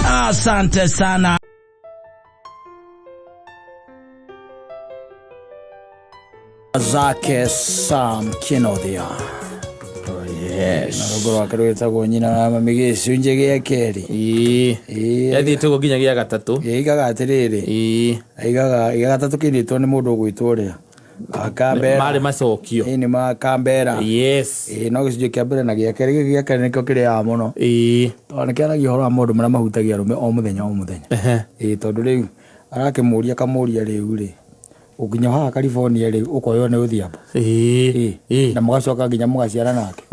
Asante sana. Zake Sam Kinothia. Oh, yes. Na rwĩmbo rwake rwĩtagwo nyina wa mami gĩcunjĩ gĩa kerĩ. Yathiĩte ũguo nginya gĩa gatatũ. Aigaga atĩrĩrĩ. Aigaga gĩa gatatũ kĩinĩtwo nĩ mũndũ ũgwĩtwo ũrĩa. Kambera. Marĩ macokio. Nĩ ma Kambera. Yes. No gĩcunjĩ kĩa mbere na gĩa kerĩ, gĩkĩ gĩa kerĩ nĩkĩo kĩrĩaga mũno. Tondũ nĩkĩaragia ũhoro wa maũndũ marĩa mahutagia arũme o mũthenya o mũthenya. Tondũ rĩu arakĩmũria kamũria rĩu rĩ, ũkinya haha California rĩu ũkoywo nĩ Odhiambo. Na mũgacoka nginya mũgaciara nake.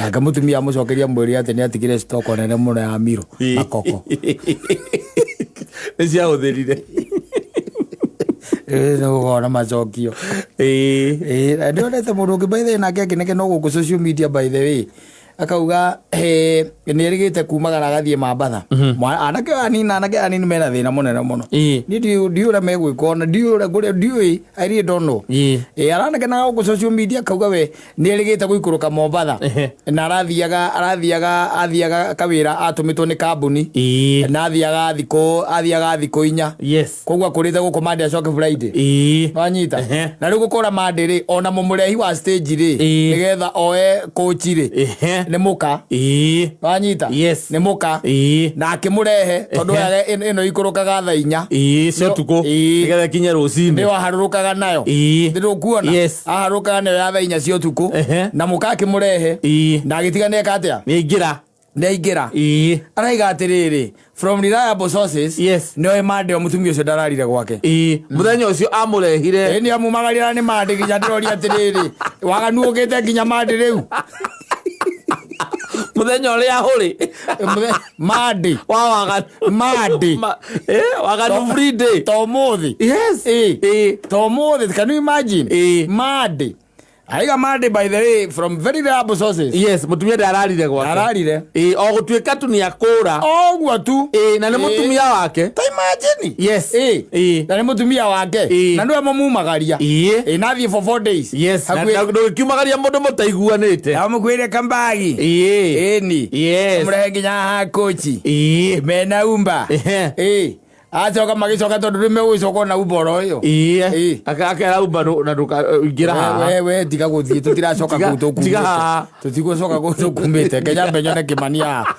Nake mũtumia amũcokeria mwĩrĩ atĩ nĩ atigire stock nene mũno ya miro na koko. Nĩ ciahũthĩrire. Nĩ gũkorwo na macokio. Na ndĩonete mũndũ ũngĩ by the way nake akĩnekena gũkũ social media by the way. Akauga, nĩ erĩgĩte kumagara agathiĩ Mambatha. Anake anini mena thĩna mũnene mũno. Niĩ ndiũĩ ũrĩa megwĩka ona ndiũĩ ũrĩa ngũrĩa, ndiũĩ, I really don't know. Aranekena gũkũ social media akauga we nĩ erĩgĩte gũikũrũka Mombatha. Na athiaga kawĩra atũmĩtwo nĩ kambuni. Na athiaga thikũ 4. Koguo akũrĩte gũkũ Monday acoke Friday. Wanyita? Na rĩu gũkũra Monday rĩ, ona mũmũrehi wa stage rĩ, nĩgetha oe coach rĩ, nĩ mũka. Wanyita? Nĩ mũka. Na akĩmũrehe, tondũ oyaga ĩno ikũrũkaga thaa 4. Cia ũtukũ. Nĩgetha ĩkinye rũcinĩ. Nĩyo aharũrũkaga nayo. Ndũkuona? Aharũrũkaga nayo ya thaa 4 cia ũtukũ. Na mũka akĩmũrehe. Na agĩtiga nĩeka atĩa? Nĩaingĩra. Nĩaingĩra. Araiga atĩrĩrĩ, from reliable sources, nĩoĩ Monday o mũtumia ũcio ndararire gwake. Mũthenya ũcio amũrehire. Nĩ amumagarĩra nĩ Monday nginya ndĩroria atĩrĩrĩ, waganu ũkĩte nginya Monday rĩu. Mũthenya ũrĩa ũrĩ. Monday. Wa waganu. Monday. Waganu free day. To ũmũthĩ. To ũmũthĩ, can you imagine? Monday. Aiga Monday by the way from very reliable sources. Yes, mũtumia ndararire gwake. Ndararire. O gũtuĩka tu nĩakũra. O ũguo tu. Na nĩ mũtumia wake. Ta imagine. Yes. Na nĩ mũtumia wake. Na nĩwe mũmumagaria. Na athiĩ for 4 days. Yes. Na Hakuhĩ- ndũgĩkiumagaria mũndũ mũtaiguanĩte. Amũkuĩre kambagi. Ĩni. Amũrehe nginya haha kochi. Mena umba. Acoka magĩcoka tondũ rĩu megũgĩcoka ona umba oro ũyũ. Akera umba na ndũkaingĩra haha. We, tiga gũthiĩ, tũtiracoka kũu tũkumĩte. Tiga haha. Tũtigũcoka kũu tũkumĩte. Kenya mbe nyone Kĩmani haha.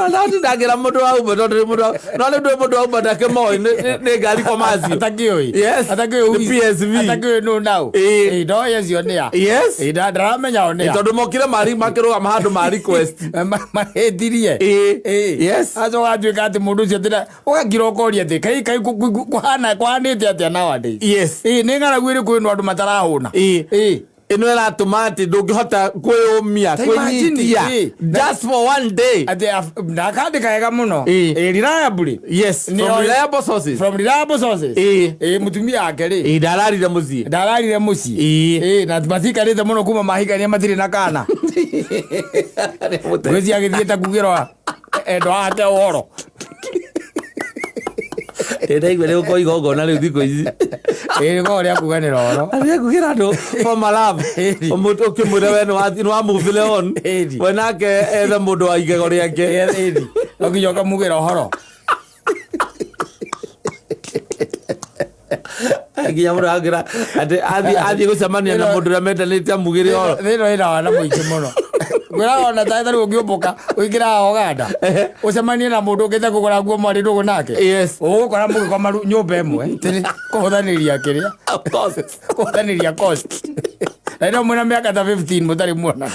Ndatindagira mundu wa Uber tondu ni mundu no ni ndui mundu wa Uber ndakimoĩ nĩ ngari kwa macio. Atakiũĩ. Yes. Atakiũĩ. Nĩ PSV. Atakiũĩ nũ nau. Ĩĩ. Ĩĩ, no yecio nĩ a. Yes. Ĩĩ, ndaramenya o nĩ a. Tondu mokire mari makĩrũgama handũ ma request. Mahĩtirie. Ĩĩ. Ĩĩ. Yes. Acoka atuĩka atĩ mũndũ ũcio atĩ ũgakira ũkoria atĩ kai kai kũhana kũhanĩte atĩa nowadays. Yes. Ĩĩ, nĩ ng'aragu ĩrĩkũ ĩno andũ matarahũna? Ĩĩ. Ĩĩ. Ĩno ĩratũma atĩ ndũngĩhota kwĩyũmia, Ta imagine, kwĩnyitia ĩĩ. just for one day. Atĩ ndakandĩka wega mũno. Ĩĩ. Ĩĩ, reliably. Yes. Nĩ From reliable sources. From reliable sources. Ĩĩ. Ĩĩ, mũtumia wake rĩ. Ĩĩ, ndararire mũciĩ. Ndararire mũciĩ. Ĩĩ. Ĩĩ, na matiikarĩte mũno kuma mahikania matirĩ na kana. Ngwĩciria agĩthiĩte kugĩrwo endwa ake ũhoro. Ndaigua nĩ gũkorwo igongona rĩu thikũ ici. Ĩĩ, rĩkoragwo rĩa kuganĩra ũhoro. Athiĩ kugĩra andũ for my love. Ĩni. Mũndũ ũkĩmwĩra we nĩ wa move on. Ĩni. We nake ethe mũndũ wa igego rĩake. Ĩni. No nginya ũkamugĩra ũhoro. Nginya mũndũ angĩra atĩ athiĩ gũcemania na mũndũ ũrĩa mendanĩte amugĩre ũhoro. Thĩna wĩna wana mũingĩ mũno. Ngwĩraga ona ta rĩu ũngĩũmbũka ũingĩraga Ũganda ũcemanie na mũndũ ũkĩte kũgũra nguo mwarĩ ndũgũ nake. Yes. Ũgũkora mũgĩkoma nyũmba ĩmwe tĩrĩ kũhũthanĩria kĩrĩa. Of course. Kũhũthanĩria cost. Na ĩno mwĩna mĩaka ta 15 mũtarĩ muona.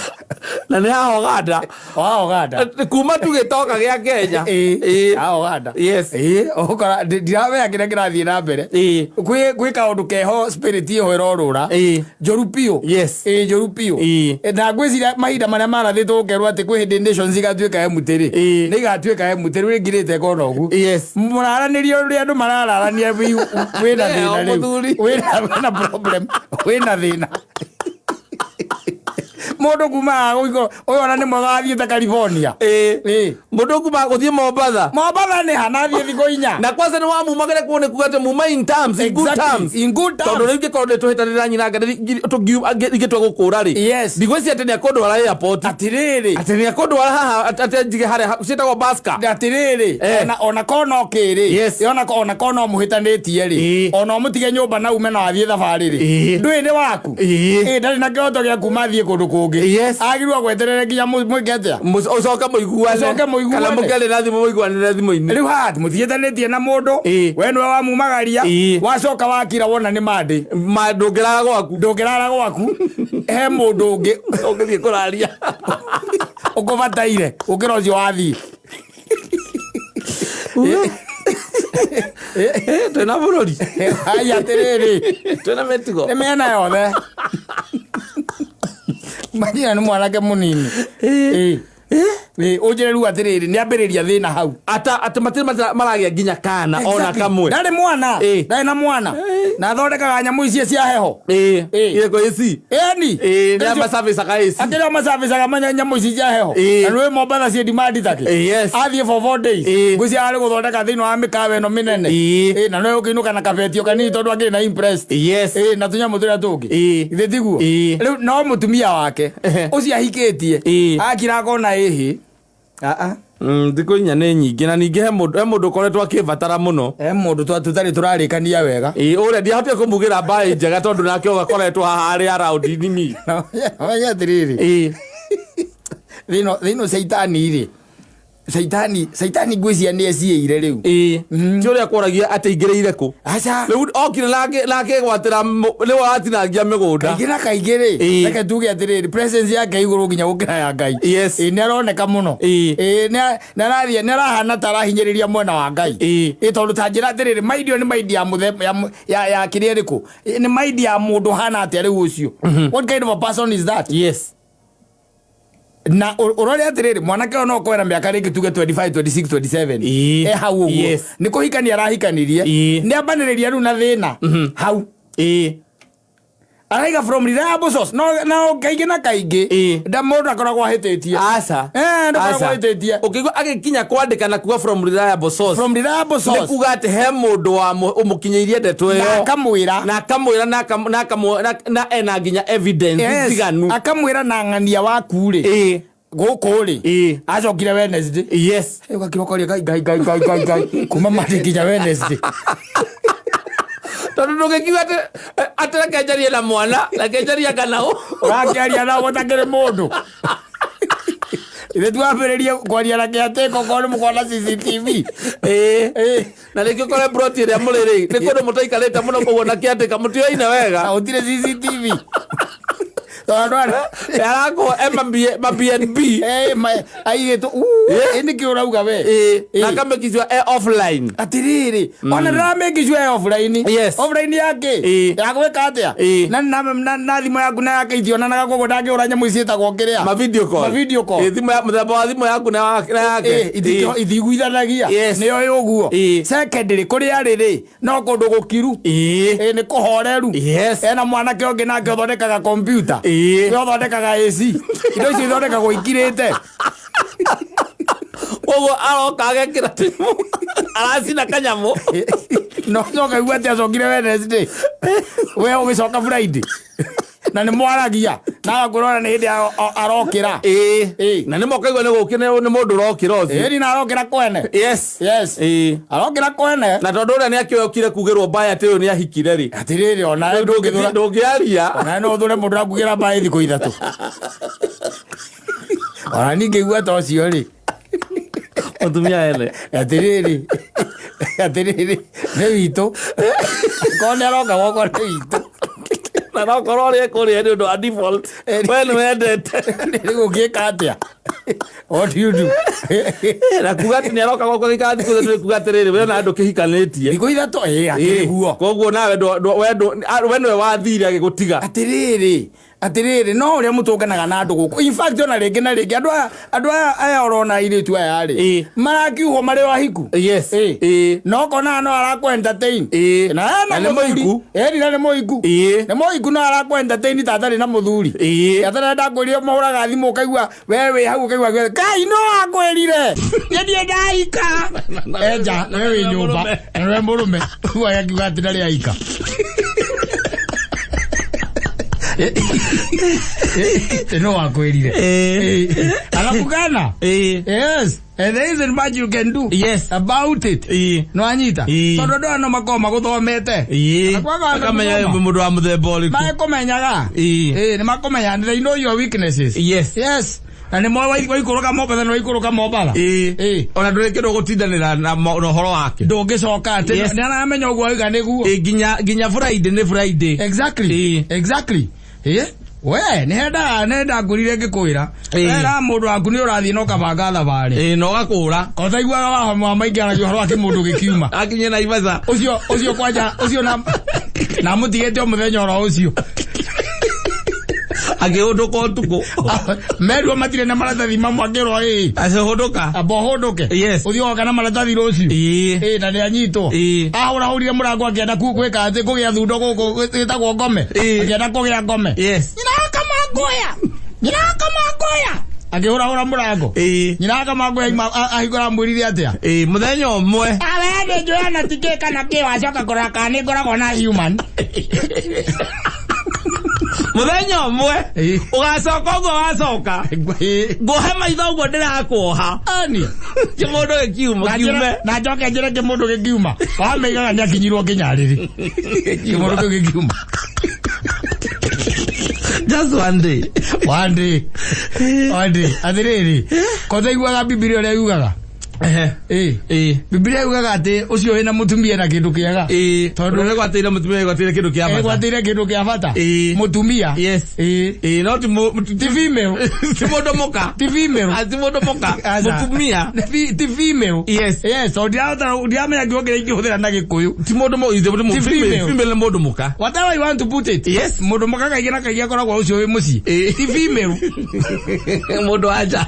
Na nĩ haha Ũganda. Wa Ũganda. Kuma tu gĩtoka gĩa Kenya. Ĩĩ. Ĩĩ. Haha Ũganda. Yes. Ĩĩ, ũgũkora ndiramenya kĩrĩa kĩrathiĩ na mbere. Ĩĩ. Gwĩ kaũndũ keho spirit ĩho ĩrorũra. Ĩĩ. Njũru biũ. Yes. Ĩĩ, njũru biũ. Ĩĩ. Na ngwĩciria mahinda marĩa marathĩtwo gũkerwo atĩ kwĩ hĩndĩ nations igatuĩka empty rĩ. Ĩĩ. Nĩ igatuĩka empty rĩu ĩngirĩte ĩkona ũguo. Yes. Mũraranĩria ũrĩa andũ marararania wĩna Nĩyo, thĩna rĩu. mũthuri. Wĩna problem. Wĩna thĩna. Mũndũ kuma haha gũikũ ũyũ ona nĩ mwega athiĩte California. Ĩĩ. Ĩĩ. Mũndũ kuma gũthiĩ Mombatha. Mombatha nĩ ha na athiĩ thikũ inya. Na kwanza nĩ wamumagĩra kuo nĩ kuga atĩ muma in terms, in good Exactly, terms. in good terms. Tondũ rĩu ingĩkorwo nĩ tũhĩtanĩra nyina ingĩtua gũkũra rĩ. Yes. Ndigwĩciria atĩ nĩ akũndwara airport. Atĩrĩrĩ. Atĩ nĩ akũndwara haha atĩ njige harĩa ciĩtagwo Baska. Atĩrĩrĩ. Eh. Ona korwo no kĩrĩ. Yes. Ona korwo no mũhĩtanĩtie rĩ. Ĩĩ. Ona ũmũtige nyũmba na ume na athiĩ thabarĩ rĩ. Ĩĩ. Ndũĩ nĩ waku. Ĩĩ. Ĩĩ, ndarĩ na kĩhoto gĩa kuma athiĩ kũndũ kũngĩ. Yes. Agĩrĩirwo gweterere nginya mwĩke atĩa? Ũcoke mũiguane. Ũcoke mũiguane. Kana mũkĩarie na thimũ mũiguanĩre thimũ-inĩ. Rĩu haha mũtiĩtanĩtie na mũndũ. Ĩĩ. We nĩwe wamumagaria. Ĩĩ. Wacoka wakira wona nĩ mandĩ. Ma ndũngĩrara gwaku. Ndũngĩrara gwaku. He mũndũ ũngĩ Ũngĩthiĩ kũraria. ũkũbataire gũkĩra ũcio wathiĩ. Twĩna bũrũri. Ai atĩrĩrĩ. Twĩna mĩtugo. Nĩ mĩena yothe. Manyina nĩ mwanake mũnini. Ĩĩ. Ĩĩ. Ĩĩ, ũnjĩre rĩu atĩrĩrĩ nĩ ambĩrĩria thĩna hau. Ata atĩ matirĩ maragĩa nginya kana ona Exactly. kamwe. Ndarĩ mwana. Ĩĩ. Ndarĩ na mwana. Na athondekaga nyamũ icio cia heho. Ĩĩ. Ĩĩ. Irĩkũ AC? Ĩni. Ĩĩ, nĩ macabicaga AC. Akĩrĩa macabicaga nyamũ ici cia heho. Ĩĩ. Na nĩũĩ Mombatha ciĩ demand takĩ. Ĩĩ, yes. Athiĩ for 4 days. Ĩĩ. Ngwĩciria arĩ gũthondeka thĩinĩ wa mĩkawa ĩno mĩnene. Ĩĩ. Ĩĩ, na nĩwe ũkĩinũka na kabetio kanini tondũ akĩrĩ na impressed. Yes. Ĩĩ, na tũnyamũ tũrĩa tũngĩ. Ĩĩ. Githĩ tiguo? Ĩĩ. Rĩu no mũtumia wake ũcio ahikĩtie Ĩĩ. akira akona ĩhĩ. Aa. Thikũ inya nĩ nyingĩ na ningĩ he mũndũ ũkoretwo akĩbatara mũno. He mũndũ tũtarĩ tũrarĩkania wega. Ĩĩ, ũrĩa ndiahotire kũmugĩra mbaĩ njega tondũ nake ũgakoretwo haha arĩ around nimi. Menya atĩrĩrĩ. Ĩĩ. Thĩno caitani rĩ. Caitani ngwĩciria nĩ eciĩire rĩu. Ĩĩ. Ti ũrĩa kworagia atĩ aingĩrĩire kũ. Aca. Rĩu okire na akĩgwatĩra nĩwe watinangia mĩgũnda. Kaingĩ na kaingĩ rĩ. Ĩĩ. Reke tuge atĩrĩrĩ presence yake igũrũ nginya gũkĩra ya Ngai. Yes. Ĩĩ, nĩ aroneka mũno. Ĩĩ. Ĩĩ, nĩ arahana ta arahinyĩrĩria mwena wa Ngai. Ĩĩ. Ĩĩ, tondũ ta njĩra atĩrĩrĩ mind ĩyo nĩ mind ya mũthemba ya kĩrĩa ĩrĩkũ? Ĩĩ, nĩ mind ya mũndũ hana atĩa rĩu ũcio? What kind of a person is that? Yes. Na ũrore atĩrĩrĩ mwanake ũyũ no akorwo ena mĩaka rĩngĩ tuge 25, 26, 27. Ĩĩ. E hau ũguo. Yes. Nĩ kũhikania arahikanirie. Ĩĩ. Nĩ ambanĩrĩria rĩu na thĩna. Hau. Ĩĩ. Araiga from reliable source. No, no kaingĩ na kaingĩ. Ĩĩ. Nda mũndũ akoragwo ahĩtĩtie. Aca. Ndakoragwo Aca. ahĩtĩtie. Ũkĩigua agĩkinya kwandĩka na kuga from reliable source. From reliable Nĩ source. kuga atĩ he mũndũ wa ũmũkinyĩirie ndeto Na ĩyo. akamwĩra. Na akamwĩra na ena nginya evidence Yes. njiganu. Akamwĩra na ng'ania waku rĩ. Ĩĩ. Gũkũ rĩ. Ĩĩ. Acokire Wednesday. Yes. Ũgakira ũkoria Ngai Ngai Ngai Ngai Ngai Ngai. Kuma Monday nginya Wednesday. Tondũ ndũngĩkiuga atĩ reke njarie na mwana, reke njarie kana ũ. Ũrakĩaria nao ũtakĩrĩ mũndũ. Ithe twambĩrĩrie kwaria na kĩatĩko korwo nĩ mũkona CCTV. Ĩĩ. Ĩĩ. Na rĩngĩ ũkore plot ĩrĩa mũrĩ rĩ, nĩ kũndũ mũtaikarĩte mũno koguo na kĩatĩka mũtioine wega. Na gũtirĩ CCTV. Tondũ andũ aya Arakwo e ma BNB. Eh, aigĩtwo Ĩĩ. ĩ nĩkĩ ũrauga we? Ĩĩ. Ĩĩ. Na akamĩkicua e offline. Atiriri, ona ndĩramĩkicua e offline. Yes. Offline yake Ĩĩ. ya gwĩka atĩa? Ĩĩ. Na thimũ yaku na yake itionanaga koguo ndangĩhũra nyamũ ici ciĩtagwo kĩrĩa? Ma video call. Ma video call. Ĩĩ, thimũ ya mũthemba wa thimũ yaku na na yake. Ĩĩ, itiguithanagia. Yes. Nĩyo ĩ ũguo. Ĩĩ. Secondly, kũrĩa arĩ rĩ, no kũndũ gũkiru. Ĩĩ. Ĩĩ, nĩ kũhoreru. Yes. Ena mwanake ũngĩ nake ũthondekaga kompiuta. Ĩĩ. Ũrĩa ũthondekaga AC. Indo icio ithondekagwo ikirĩte. Koguo aroka agekĩra tũnyamũ aracina kanyamũ. No coka igua atĩ acokire Wednesday. We ũgĩcoka Friday. Na nĩ mwaragia. Na agakwĩra ona nĩ hĩndĩ arokĩra. Ĩĩ. Ĩĩ. Na nĩ mokaigua nĩ gũkĩ nĩ mũndũ ũrokĩra ũcio. Ĩni na arokĩra kwene. Yes. Yes. Ĩĩ. Arokĩra kwene. Na tondũ ũrĩa nĩ akĩokire kugĩrwo mbaya atĩ ũyũ nĩ ahikire rĩ. Atirĩrĩ ona ndũngĩthũra. Ndũngĩaria. Ona no ũthũre mũndũ akugĩra mbaĩ thikũ ithatũ. Ona niĩ ngĩigua ta ũcio rĩ. Mũtumia ene. Atirĩrĩ. Atirĩrĩ. Nĩ witũ. Korwo nĩ aroka gwakwa nĩ witũ. Na no korwo ũrĩa kũrĩa nĩ ũndũ wa default. We nĩ wendete. Rĩu ũngĩka atĩa? What do you do? Na kuga atĩ nĩ aroka gwakwa gĩikara thikũ ithatũ nĩ kuga atĩrĩrĩ we na andũ kĩhikanĩtie. Thikũ ithatũ ĩĩ akĩrĩ guo. Koguo nawe we nĩwe wathire agĩgũtiga. Atirĩrĩ. Atirĩrĩ no ũrĩa mũtũnganaga na andũ gũkũ. In fact ona rĩngĩ na rĩngĩ andũ aya andũ aya aya ũrona airĩtu aya rĩ. Ĩĩ. Marakiuhwo marĩ o ahiku. Yes. Ĩĩ. Ĩĩ. No kona no arakũ entertain. Ĩĩ. Na Na ena nĩ mũthuri. mũhiku. Ĩĩ na nĩ mũhiku. Ĩĩ. Nĩ mũhiku no arakũ entertain ta atarĩ na mũthuri. Ĩĩ. Atarĩ ndakwĩrire mahũraga thimũ ũkaigua we wĩ hau ũkaigua Ngai no akwĩrire. Niĩ ndirĩ ndaika. Enja we wĩ nyũmba. Na we mũrũme. Ũguo agakiuga atĩ ndarĩ aika. Ĩno wakwĩrire. Ĩĩ. Anakukana. Ĩĩ. Yes. And there isn't much you can do Yes. about it. Ĩĩ. No anyita. Ĩĩ. Tondũ andũ aya no makoragwo magũthomete. Ĩĩ. Akwaga andũ Akamenya gũthoma. mũndũ wa mũthemba ũrĩkũ. Makũmenyaga. Ĩĩ. Ĩĩ, nĩ makũmenyaga. They know your weaknesses. Yes. Yes. Na nĩ moĩ waikũrũka Mombatha nĩ waikũrũka Mombatha. Ĩĩ. Ĩĩ. Ona ndũrĩ kĩndũ ũgũtindanĩra na na ũhoro wake. Ndũngĩcoka atĩ Yes. nĩ aramenya ũguo oiga nĩguo. Ĩĩ, nginya Friday nĩ Friday. Exactly. Ĩĩ. Exactly. Ĩĩ. We nĩ hendaga nĩ ndangũrire ngĩkwĩra. Ĩĩ. Wera mũndũ waku nĩ ũrathiĩ na ũkabanga thabarĩ. Ĩĩ, na ũgakũra. Kotaiguaga wa maingĩ aragia ũhoro wa kĩmũndũ gĩkiuma. Akinye Naivasha. Ũcio ũcio kwanja ũcio na na mũtigĩte o mũthenya oro ũcio. Akĩhũndũka ũtukũ. Meruo matirĩ na maratathi mamwe akĩrwo ĩĩ. Acihũndũka. Amba ũhũndũke. Yes. Ũthiĩ woka na maratathi rũciũ. Ĩĩ. Ĩĩ na nĩanyitwo. Ĩĩ. Ahũrahũrire mũrango akĩenda gwĩka atĩ kũgĩa thundo gũkũ ĩtagwo ngome. Ĩĩ. Akĩenda kũgĩa ngome. Yes. Nyina akamangoya. Nyina akamangoya. Akĩhũrahũra mũrango. Ĩĩ. Nyina akamangoya ahingũra amwĩrire atĩa? Ĩĩ, mũthenya ũmwe. Awe nĩ njũĩ ona ti kĩ kana kĩ wacoka kũrora kana nĩ ngoragwo na human. Mũthenya ũmwe. Ĩĩ. Ũgacoka ũguo wacoka. Ĩĩ. Nguohe maitho ũguo ndĩrakuoha. Ani. Kĩmũndũ gĩkiuma Na njĩre- kiume. na njoke njĩre kĩmũndũ gĩkiuma wameigaga nĩ akinyirwo nginya rĩrĩ kĩmũndũ kĩu gĩkiuma Just one day. one day one day atĩrĩrĩ kotaiguaga bibilia ũrĩa yugaga Ehe. Ĩĩ. Ĩĩ. Bibilia yugaga atĩ ũcio wĩna mũtumia na kĩndũ kĩega Ĩĩ. Tondũ- Tondũ nĩgwatĩire mũtumia nĩgwatĩire kĩndũ kĩa bata. egwatĩire kĩndũ kĩa bata Ĩĩ. mũtumia Yes. Ĩĩ. Ĩĩ, no ti ti female ti mũndũ mũka. ti female Ah, ti mũndũ mũka. Aca. Mũtumia. Ti female Yes. yes tondũ ndiramenya kiugo kĩrĩa ingĩhũthĩra na gĩkũyũ Ti mũndũ Ti female. female nĩ mũndũ mũka. Whatever you want to put it. Yes. Mũndũ mũka kaingĩ na kaingĩ akoragwo ũcio wĩ mũciĩ. Ĩĩ. Ti female. Mũndũ wa nja.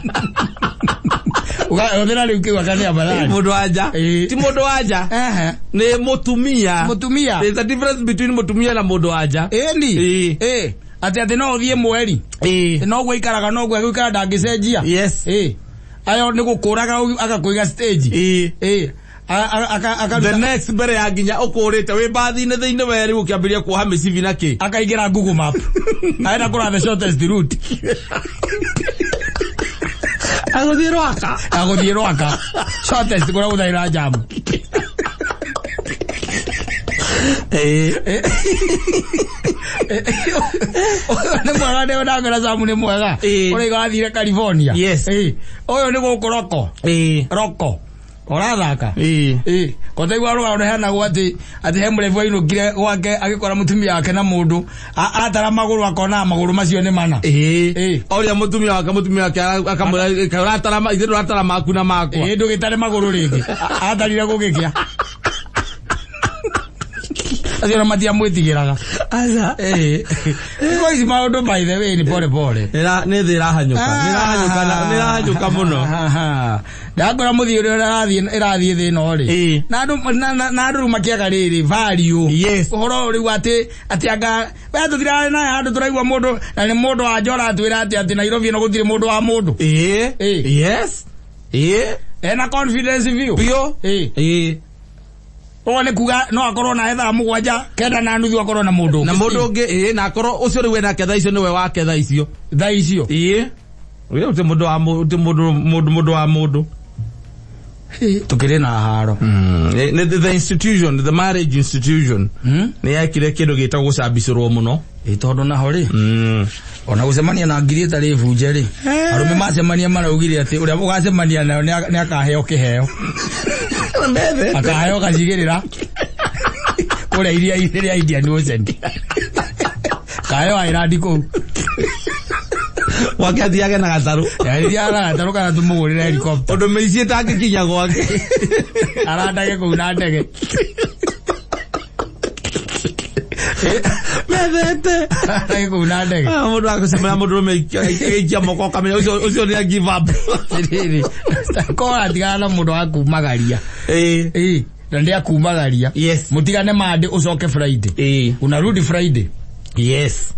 Ũgahũthĩra rĩu kĩu aka nĩ afadhali. Mũndũ wa nja. Ĩĩ. Ti mũndũ wa nja. Ehe. Nĩ mũtumia. Mũtumia. There's a difference between mũtumia na mũndũ wa nja. Ĩni. Ĩĩ. Ĩĩ. Atĩ atĩ no ũthiĩ mweri. Ĩĩ. Noguo ikaraga noguo egũikara ndangĩcenjia. Yes. Ĩĩ. Ayo nĩ gũkũraga agakũiga stage. Ĩĩ. Ĩĩ. The next mbere ya nginya ũkũrĩte wĩ mbathi-inĩ thĩinĩ we rĩu ũkĩambĩrĩria kuoha mĩcibi na kĩ. Akaingĩra Google Map. Arenda kũrora the shortest route. Agũthiĩ Rwaka. Agũthiĩ Rwaka. Shortest kũrĩa gũtarĩ na jam. Ĩĩ. Ũyũ nĩ mwega, nĩ ndamera Samu nĩ mwega. Ĩĩ. Ũraiga wathire California. Yes. Ĩĩ. Ũyũ nĩ gũkũ roko. Ĩĩ. Roko. Ũrathaka? Ĩĩ. Ĩĩ. Kotaigua rũgano rũheanagwo atĩ he mũrebu ainũkire gwake agĩkora mũtumia wake na mũndũ atara magũrũ akona magũrũ macio nĩ mana. Ĩĩ. Ĩĩ. Oria mũtumia wake akamwĩra ũratara ithe ndũratara maku na makwa. Ĩĩ, ndũgĩtare magũrũ rĩngĩ. Atarire gũgĩkĩa. Acio na matiamwĩtigĩraga. Aca. Ĩĩ. Thikũ ici maũndũ by the way ni pole pole. Nĩ thĩ ĩrahanyũka. Nĩ ĩrahanyũka nĩ ĩrahanyũka mũno. Ndakora mũthiĩ ũrĩa ũrathiĩ ĩrathiĩ thĩ ĩno rĩ. Ĩĩ. Na andũ na andũ rĩu makĩaga rĩrĩ value. Yes. Ũhoro ũyũ rĩu atĩ anga we tũtirarĩ naye handũ tũraigua mũndũ na nĩ mũndũ wa nja ũratwĩra atĩ Nairobi ĩno gũtirĩ mũndũ wa mũndũ. Ĩĩ. Ĩĩ. Yes. Ĩĩ. Ena confidence view. Biũ. Ĩĩ. Ĩĩ. Ũguo nĩ kuga no akorwo na thaa 7 9:30 akorwo na mũndũ Na ũngĩ. mũndũ ũngĩ ĩĩ na akorwo ũcio rĩu enake thaa icio nĩwe wake thaa icio. Thaa icio. Ĩĩ. Ũyũ ti mũndũ wa mũndũ mũndũ wa mũndũ. Tukĩrĩ na haro. Nĩ the institution, the marriage institution. Nĩ yekire kĩndũ gĩtagwo gũcambicũrwo mũno. Ĩ tondũ naho rĩ ona gũcemania na ngiri ĩtarĩ bunje rĩ, arũme macemania maraugire atĩ ũrĩa ũgacemania nayo nĩ akaheo kĩheo. Akaheo gacigĩrĩra kũrĩa iria-inĩ rĩa Indian Ocean. Kaheo island kũu. Gwake athiage na gatarũ. Rĩrĩa gatarũ kana tũmũgũrĩre helicopter. Ũndũ mĩici ĩtangĩkinya gwake. Arandage kũu na ndege. Methete. Arandage kũu na ndege. Mũndũ agũcemania mũndũ ũrũme agĩikia moko ũkamenya ũcio nĩ give up. Rĩrĩ, korwo atigana na mũndũ wa kumagaria. Ĩĩ. Ĩĩ, na ndĩ akumagaria. Yes. Mũtigane Monday ũcoke Friday. Ĩĩ. Unarudi Friday. Yes.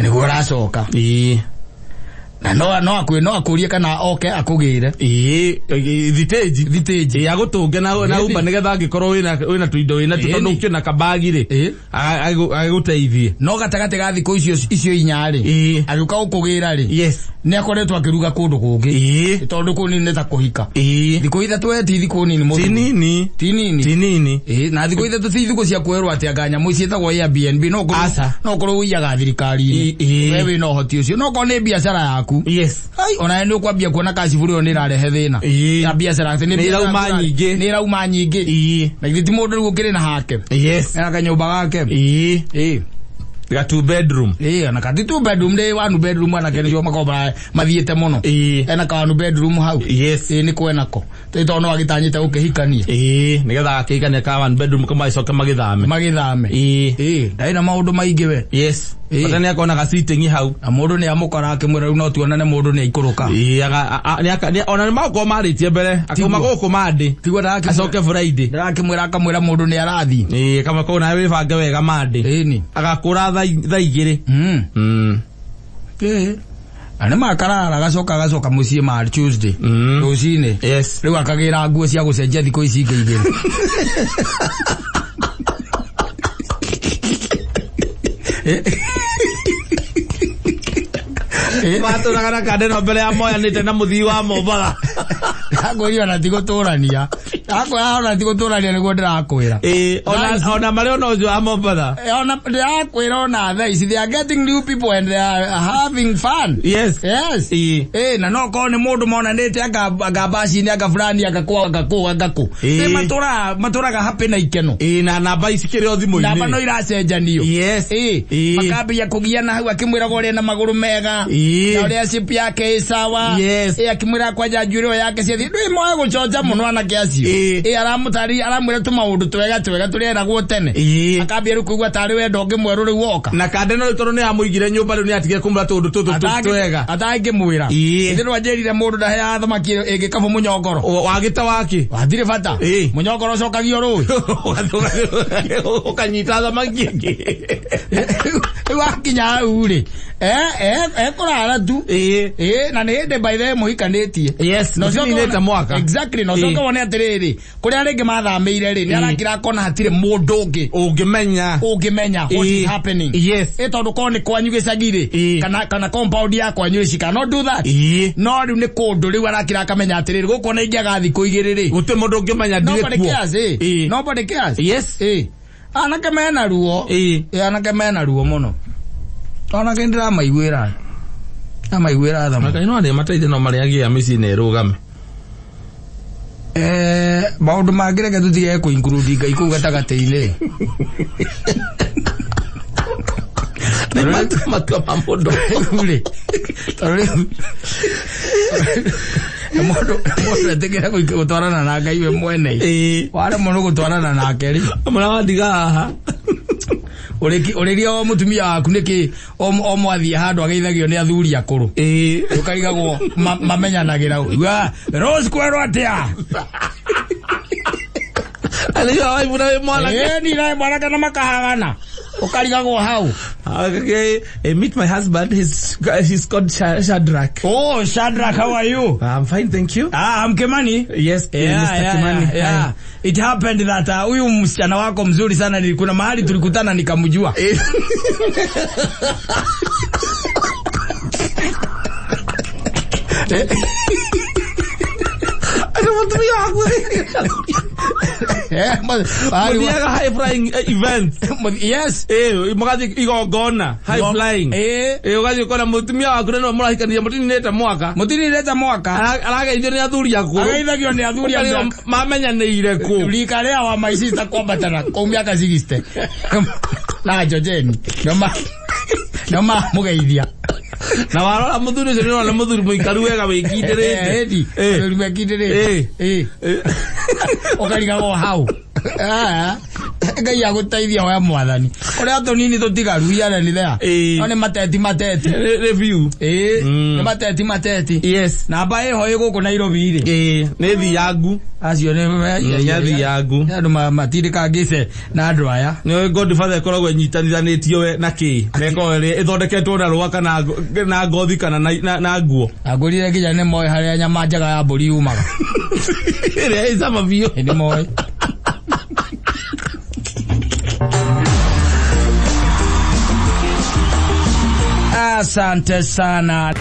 Nĩguo ũracoka. Ĩĩ. Na no akũrie kana oke akũgĩre. Ĩĩ, thitĩnji. Thitĩnji. Ĩĩ, agũtũnge na Uber nĩgetha angĩkorwo wĩna tũindo wĩna tuo tondũ ũkĩona kabagi rĩ. Ĩĩ. Agũteithie. No gatagatĩ ga thikũ icio inya rĩ. Ĩĩ. Agĩũka gũkũgĩra rĩ. Yes. Nĩ akoretwo akĩruga kũndũ kũngĩ. Ĩĩ. Tondũ kũu nĩ ta kũhika. Ĩĩ. Thikũ ithatũ ti thikũ nini mũthuri. Ti nini. Ti nini. Ti nini. Ĩĩ, na thikũ ithatũ ti thikũ cia kwĩrwo atĩ anga nyamũ ici ciĩtagwo Airbnb no Aca. no ũkorwo ũiyaga thirikari-inĩ. Ĩĩ. We wĩna ũhoti ũcio. No okorwo nĩ biacara yaku. Yes. Ai, ona nĩ ũkwambia kuona kaciburi ĩyo nĩ ĩrarehe thĩna. Ĩĩ. Ya biacara atĩ Nĩ ĩrauma nyingĩ. Nĩ ĩrauma nyingĩ. Ĩĩ. Na githĩ ti mũndũ rĩu ũkĩrĩ na hake. Yes. Ena kanyũmba gake. Ĩĩ. Ĩĩ. Ga two bedroom. Ĩĩ, ona ka ti two bedroom nĩ one bedroom anake nĩcio makoragwo mathiĩte mũno. Ĩĩ. Ena ka one bedroom hau. Yes. Ĩĩ, nĩ kwenako. Tondũ no agĩtanyĩte gũkĩhikania. Ĩĩ, nĩgetha akĩhikania ka one bedroom kama magĩcoke magĩthame. Magĩthame. Ĩĩ. Ĩĩ, ndarĩ na maũndũ maingĩ we. Yes. Ĩĩ. Bata nĩ akona ga sitting hau. Na mũndũ nĩ amũkora akĩmwĩra rĩu no tuonane mũndũ nĩ aikũrũka. Ĩĩ, ona nĩ magokorwo marĩtie mbere, akauma gũkũ Monday. Tiguo ndĩrakĩmwĩra. Acoke Friday. Ndĩrakĩmwĩra akamwĩra mũndũ nĩ arathiĩ. Ĩĩ, kama kũu nawe wĩbange wega Monday. Ĩni. Agakũra thaa igĩrĩ. Ĩĩ. Na nĩ makarara agacoka mũciĩ ma Tuesday. Rũcinĩ. Yes. Rĩu akagĩra nguo cia gũcenjia thikũ ici ingĩ igĩrĩ. Matũraga na kandeno mbere ya moyanĩte na mũthii wa Mombatha. Ndakwĩrire ona ti gũtũrania. Ndakwĩra ona ti gũtũrania nĩguo ndĩrakwĩra. Ĩĩ, ona marĩ ona ũcio wa Mombatha. Ona ndĩrakwĩra ona thaa ici they are getting new people and they are having fun. Yes. Yes. Ĩĩ. Ĩĩ, na no korwo nĩ mũndũ monanĩte anga baci-inĩ anga fulani anga kũ anga kũ anga kũ. Ĩĩ. Nĩ matũraga happy na ikeno. Ĩĩ, na namba ici kĩrĩ o thimũ-inĩ. Namba no iracenjanio. Yes. Ĩĩ. Ĩĩ. Makambia kũgiana hau akĩmwĩraga ũrĩa na magũrũ mega. Ĩĩ. Na ũrĩa shape yake ĩ sawa. Yes. Ĩĩ, akĩmwĩra kwanja njuĩrĩ ĩyo yake ciathiĩ. Ndũĩ moe gũcoca mũno anake acio. Ĩĩ. Ĩĩ, aramũtarĩria aramwĩra tũmaũndũ twega twega tũrĩa eragwo tene. Ĩĩ. Akambia rĩu kũigua tarĩ wendo ũngĩ mwerũ rĩu woka. Na kandeno rĩu tondũ nĩ amũigire nyũmba rĩu nĩ atigire kũmwĩra tũũndũ tũtũ twega. Atangĩmwĩra. Ĩĩ. Ithe ndwanjĩrire mũndũ ndaheaga thamaki ĩngĩ kabũ mũnyongoro. Wagĩte waki. Wathirĩ bata. Ĩĩ. Mũnyongoro ũcokagio rũĩ. Ũkanyita thamaki ĩngĩ. Rĩu wakinya hau rĩ, ekũrara tu. Ĩĩ. Ĩĩ, na nĩ hĩndĩ by the way mũhikanĩtie. Yes, Na ũcoke mũtininĩte mwaka. Exactly, na ũcoke wone atĩrĩrĩ, kũrĩa rĩngĩ mathamĩire rĩ, nĩ arakira akona hatirĩ mũndũ ũngĩ Ũngĩmenya. ũngĩmenya what is Ĩĩ. happening. Yes. Ĩ tondũ korwo nĩ kwanyu gĩcagi rĩ, Ĩĩ. kana compound ya kwanyu rĩ, she cannot do that. Ĩĩ. No rĩu nĩ kũndũ rĩu arakira akamenya atĩrĩrĩ, gũkũ ona ingĩaga thikũ igĩrĩ rĩ, Gũtirĩ mũndũ ũngĩmenya ndirĩ nobody kuo. cares, ĩ. Ĩĩ. Nobody cares. Yes. Ĩ. Anake mena ruo. Ĩĩ. Ĩ, anake mena ruo mũno. Anake ndĩramaiguĩra. Ndĩramaiguĩra tha mũno. Ngai no arĩa mateithie no marĩa agĩa mĩciĩ na ĩrũgame. Eh, maũndũ mangĩ reke tũtige kũ include Ngai kũu gatagatĩ-inĩ. Nĩ matua matua ma mũndũ. Rĩu rĩ, tondũ rĩu na mũndũ mũndũ etĩkĩra gũtwarana na Ngai we mwene. Ĩĩ. Waremwo nĩ gũtwarana nake rĩ. Mũrawandiga haha. Ũrĩria o mũtumia waku nĩkĩ o mwathiĩ handũ ageithagio nĩ athuri akũrũ. Ĩĩ. Ũkarigagwo mamenyanagĩra. Wa, Rose kwerwo atĩa? Arĩo waibu na wĩ mwanake. Ĩĩ ni nawe mwanake na makahagana. Ũkarigagwo hau. Okay, meet my husband. He's called Shadrach. Oh, Shadrach, how are you? I'm fine, thank you. Ah, I'm Kimani. Yes, Yeah, Mr. yeah, Kimani. yeah, yeah. It happened that huyu msichana wako mzuri sana ni kuna mahali tulikutana nikamjua. Ano mũtumia waku? Eh, mahali Mũthiaga high flying events. Yes. Eh, mũgathiĩ igongona high flying. Eh, Eh, ũgathiĩ ũkona mũtumia waku na nĩwe mũrahikania mũtininĩte mwaka. Mũtininĩte mwaka. Arageithio nĩ athuri akũrũ. Ageithagio nĩ athuri Ũkarigwo akũrũ. Mamenyanĩire kũ? Rika rĩa wa my sister kwambatana kũu mĩaka 60. Na Njojeni. No mamũgeithia. Na warora mũthuri ũcio nĩ ũrona mũthuri mũikaru wega wĩkindĩrĩte. Eh, ĩni. Eh. Mũthuri wĩkindĩrĩte. Eh. Eh. Ũkarigagwo hau. Ah, Ngai agũteithia we mwathani. Ũrĩa tũnini tũtigaru iara nĩ there. Eh. No nĩ mateti mateti. Nĩ biũ. Ĩĩ, nĩ mateti mateti. Yes. Namba ĩho ĩ gũkũ Nairobi rĩ. Ĩĩ, nĩ thiangu. Acio nĩ Nĩ thiangu. Nĩ andũ matindĩkangĩte na andũ aya. Nĩ Godfather ĩkoragwo ĩnyitanithanĩtio we na kĩ? Na ĩkoragwo ĩthondeketwo na rũa kana na ngothi kana na nguo. Angũrire nginya nĩ moĩ harĩa nyama njega ya mbũri yumaga. Ĩrĩa ĩ cama biũ. Nĩ moĩ. Asante sana.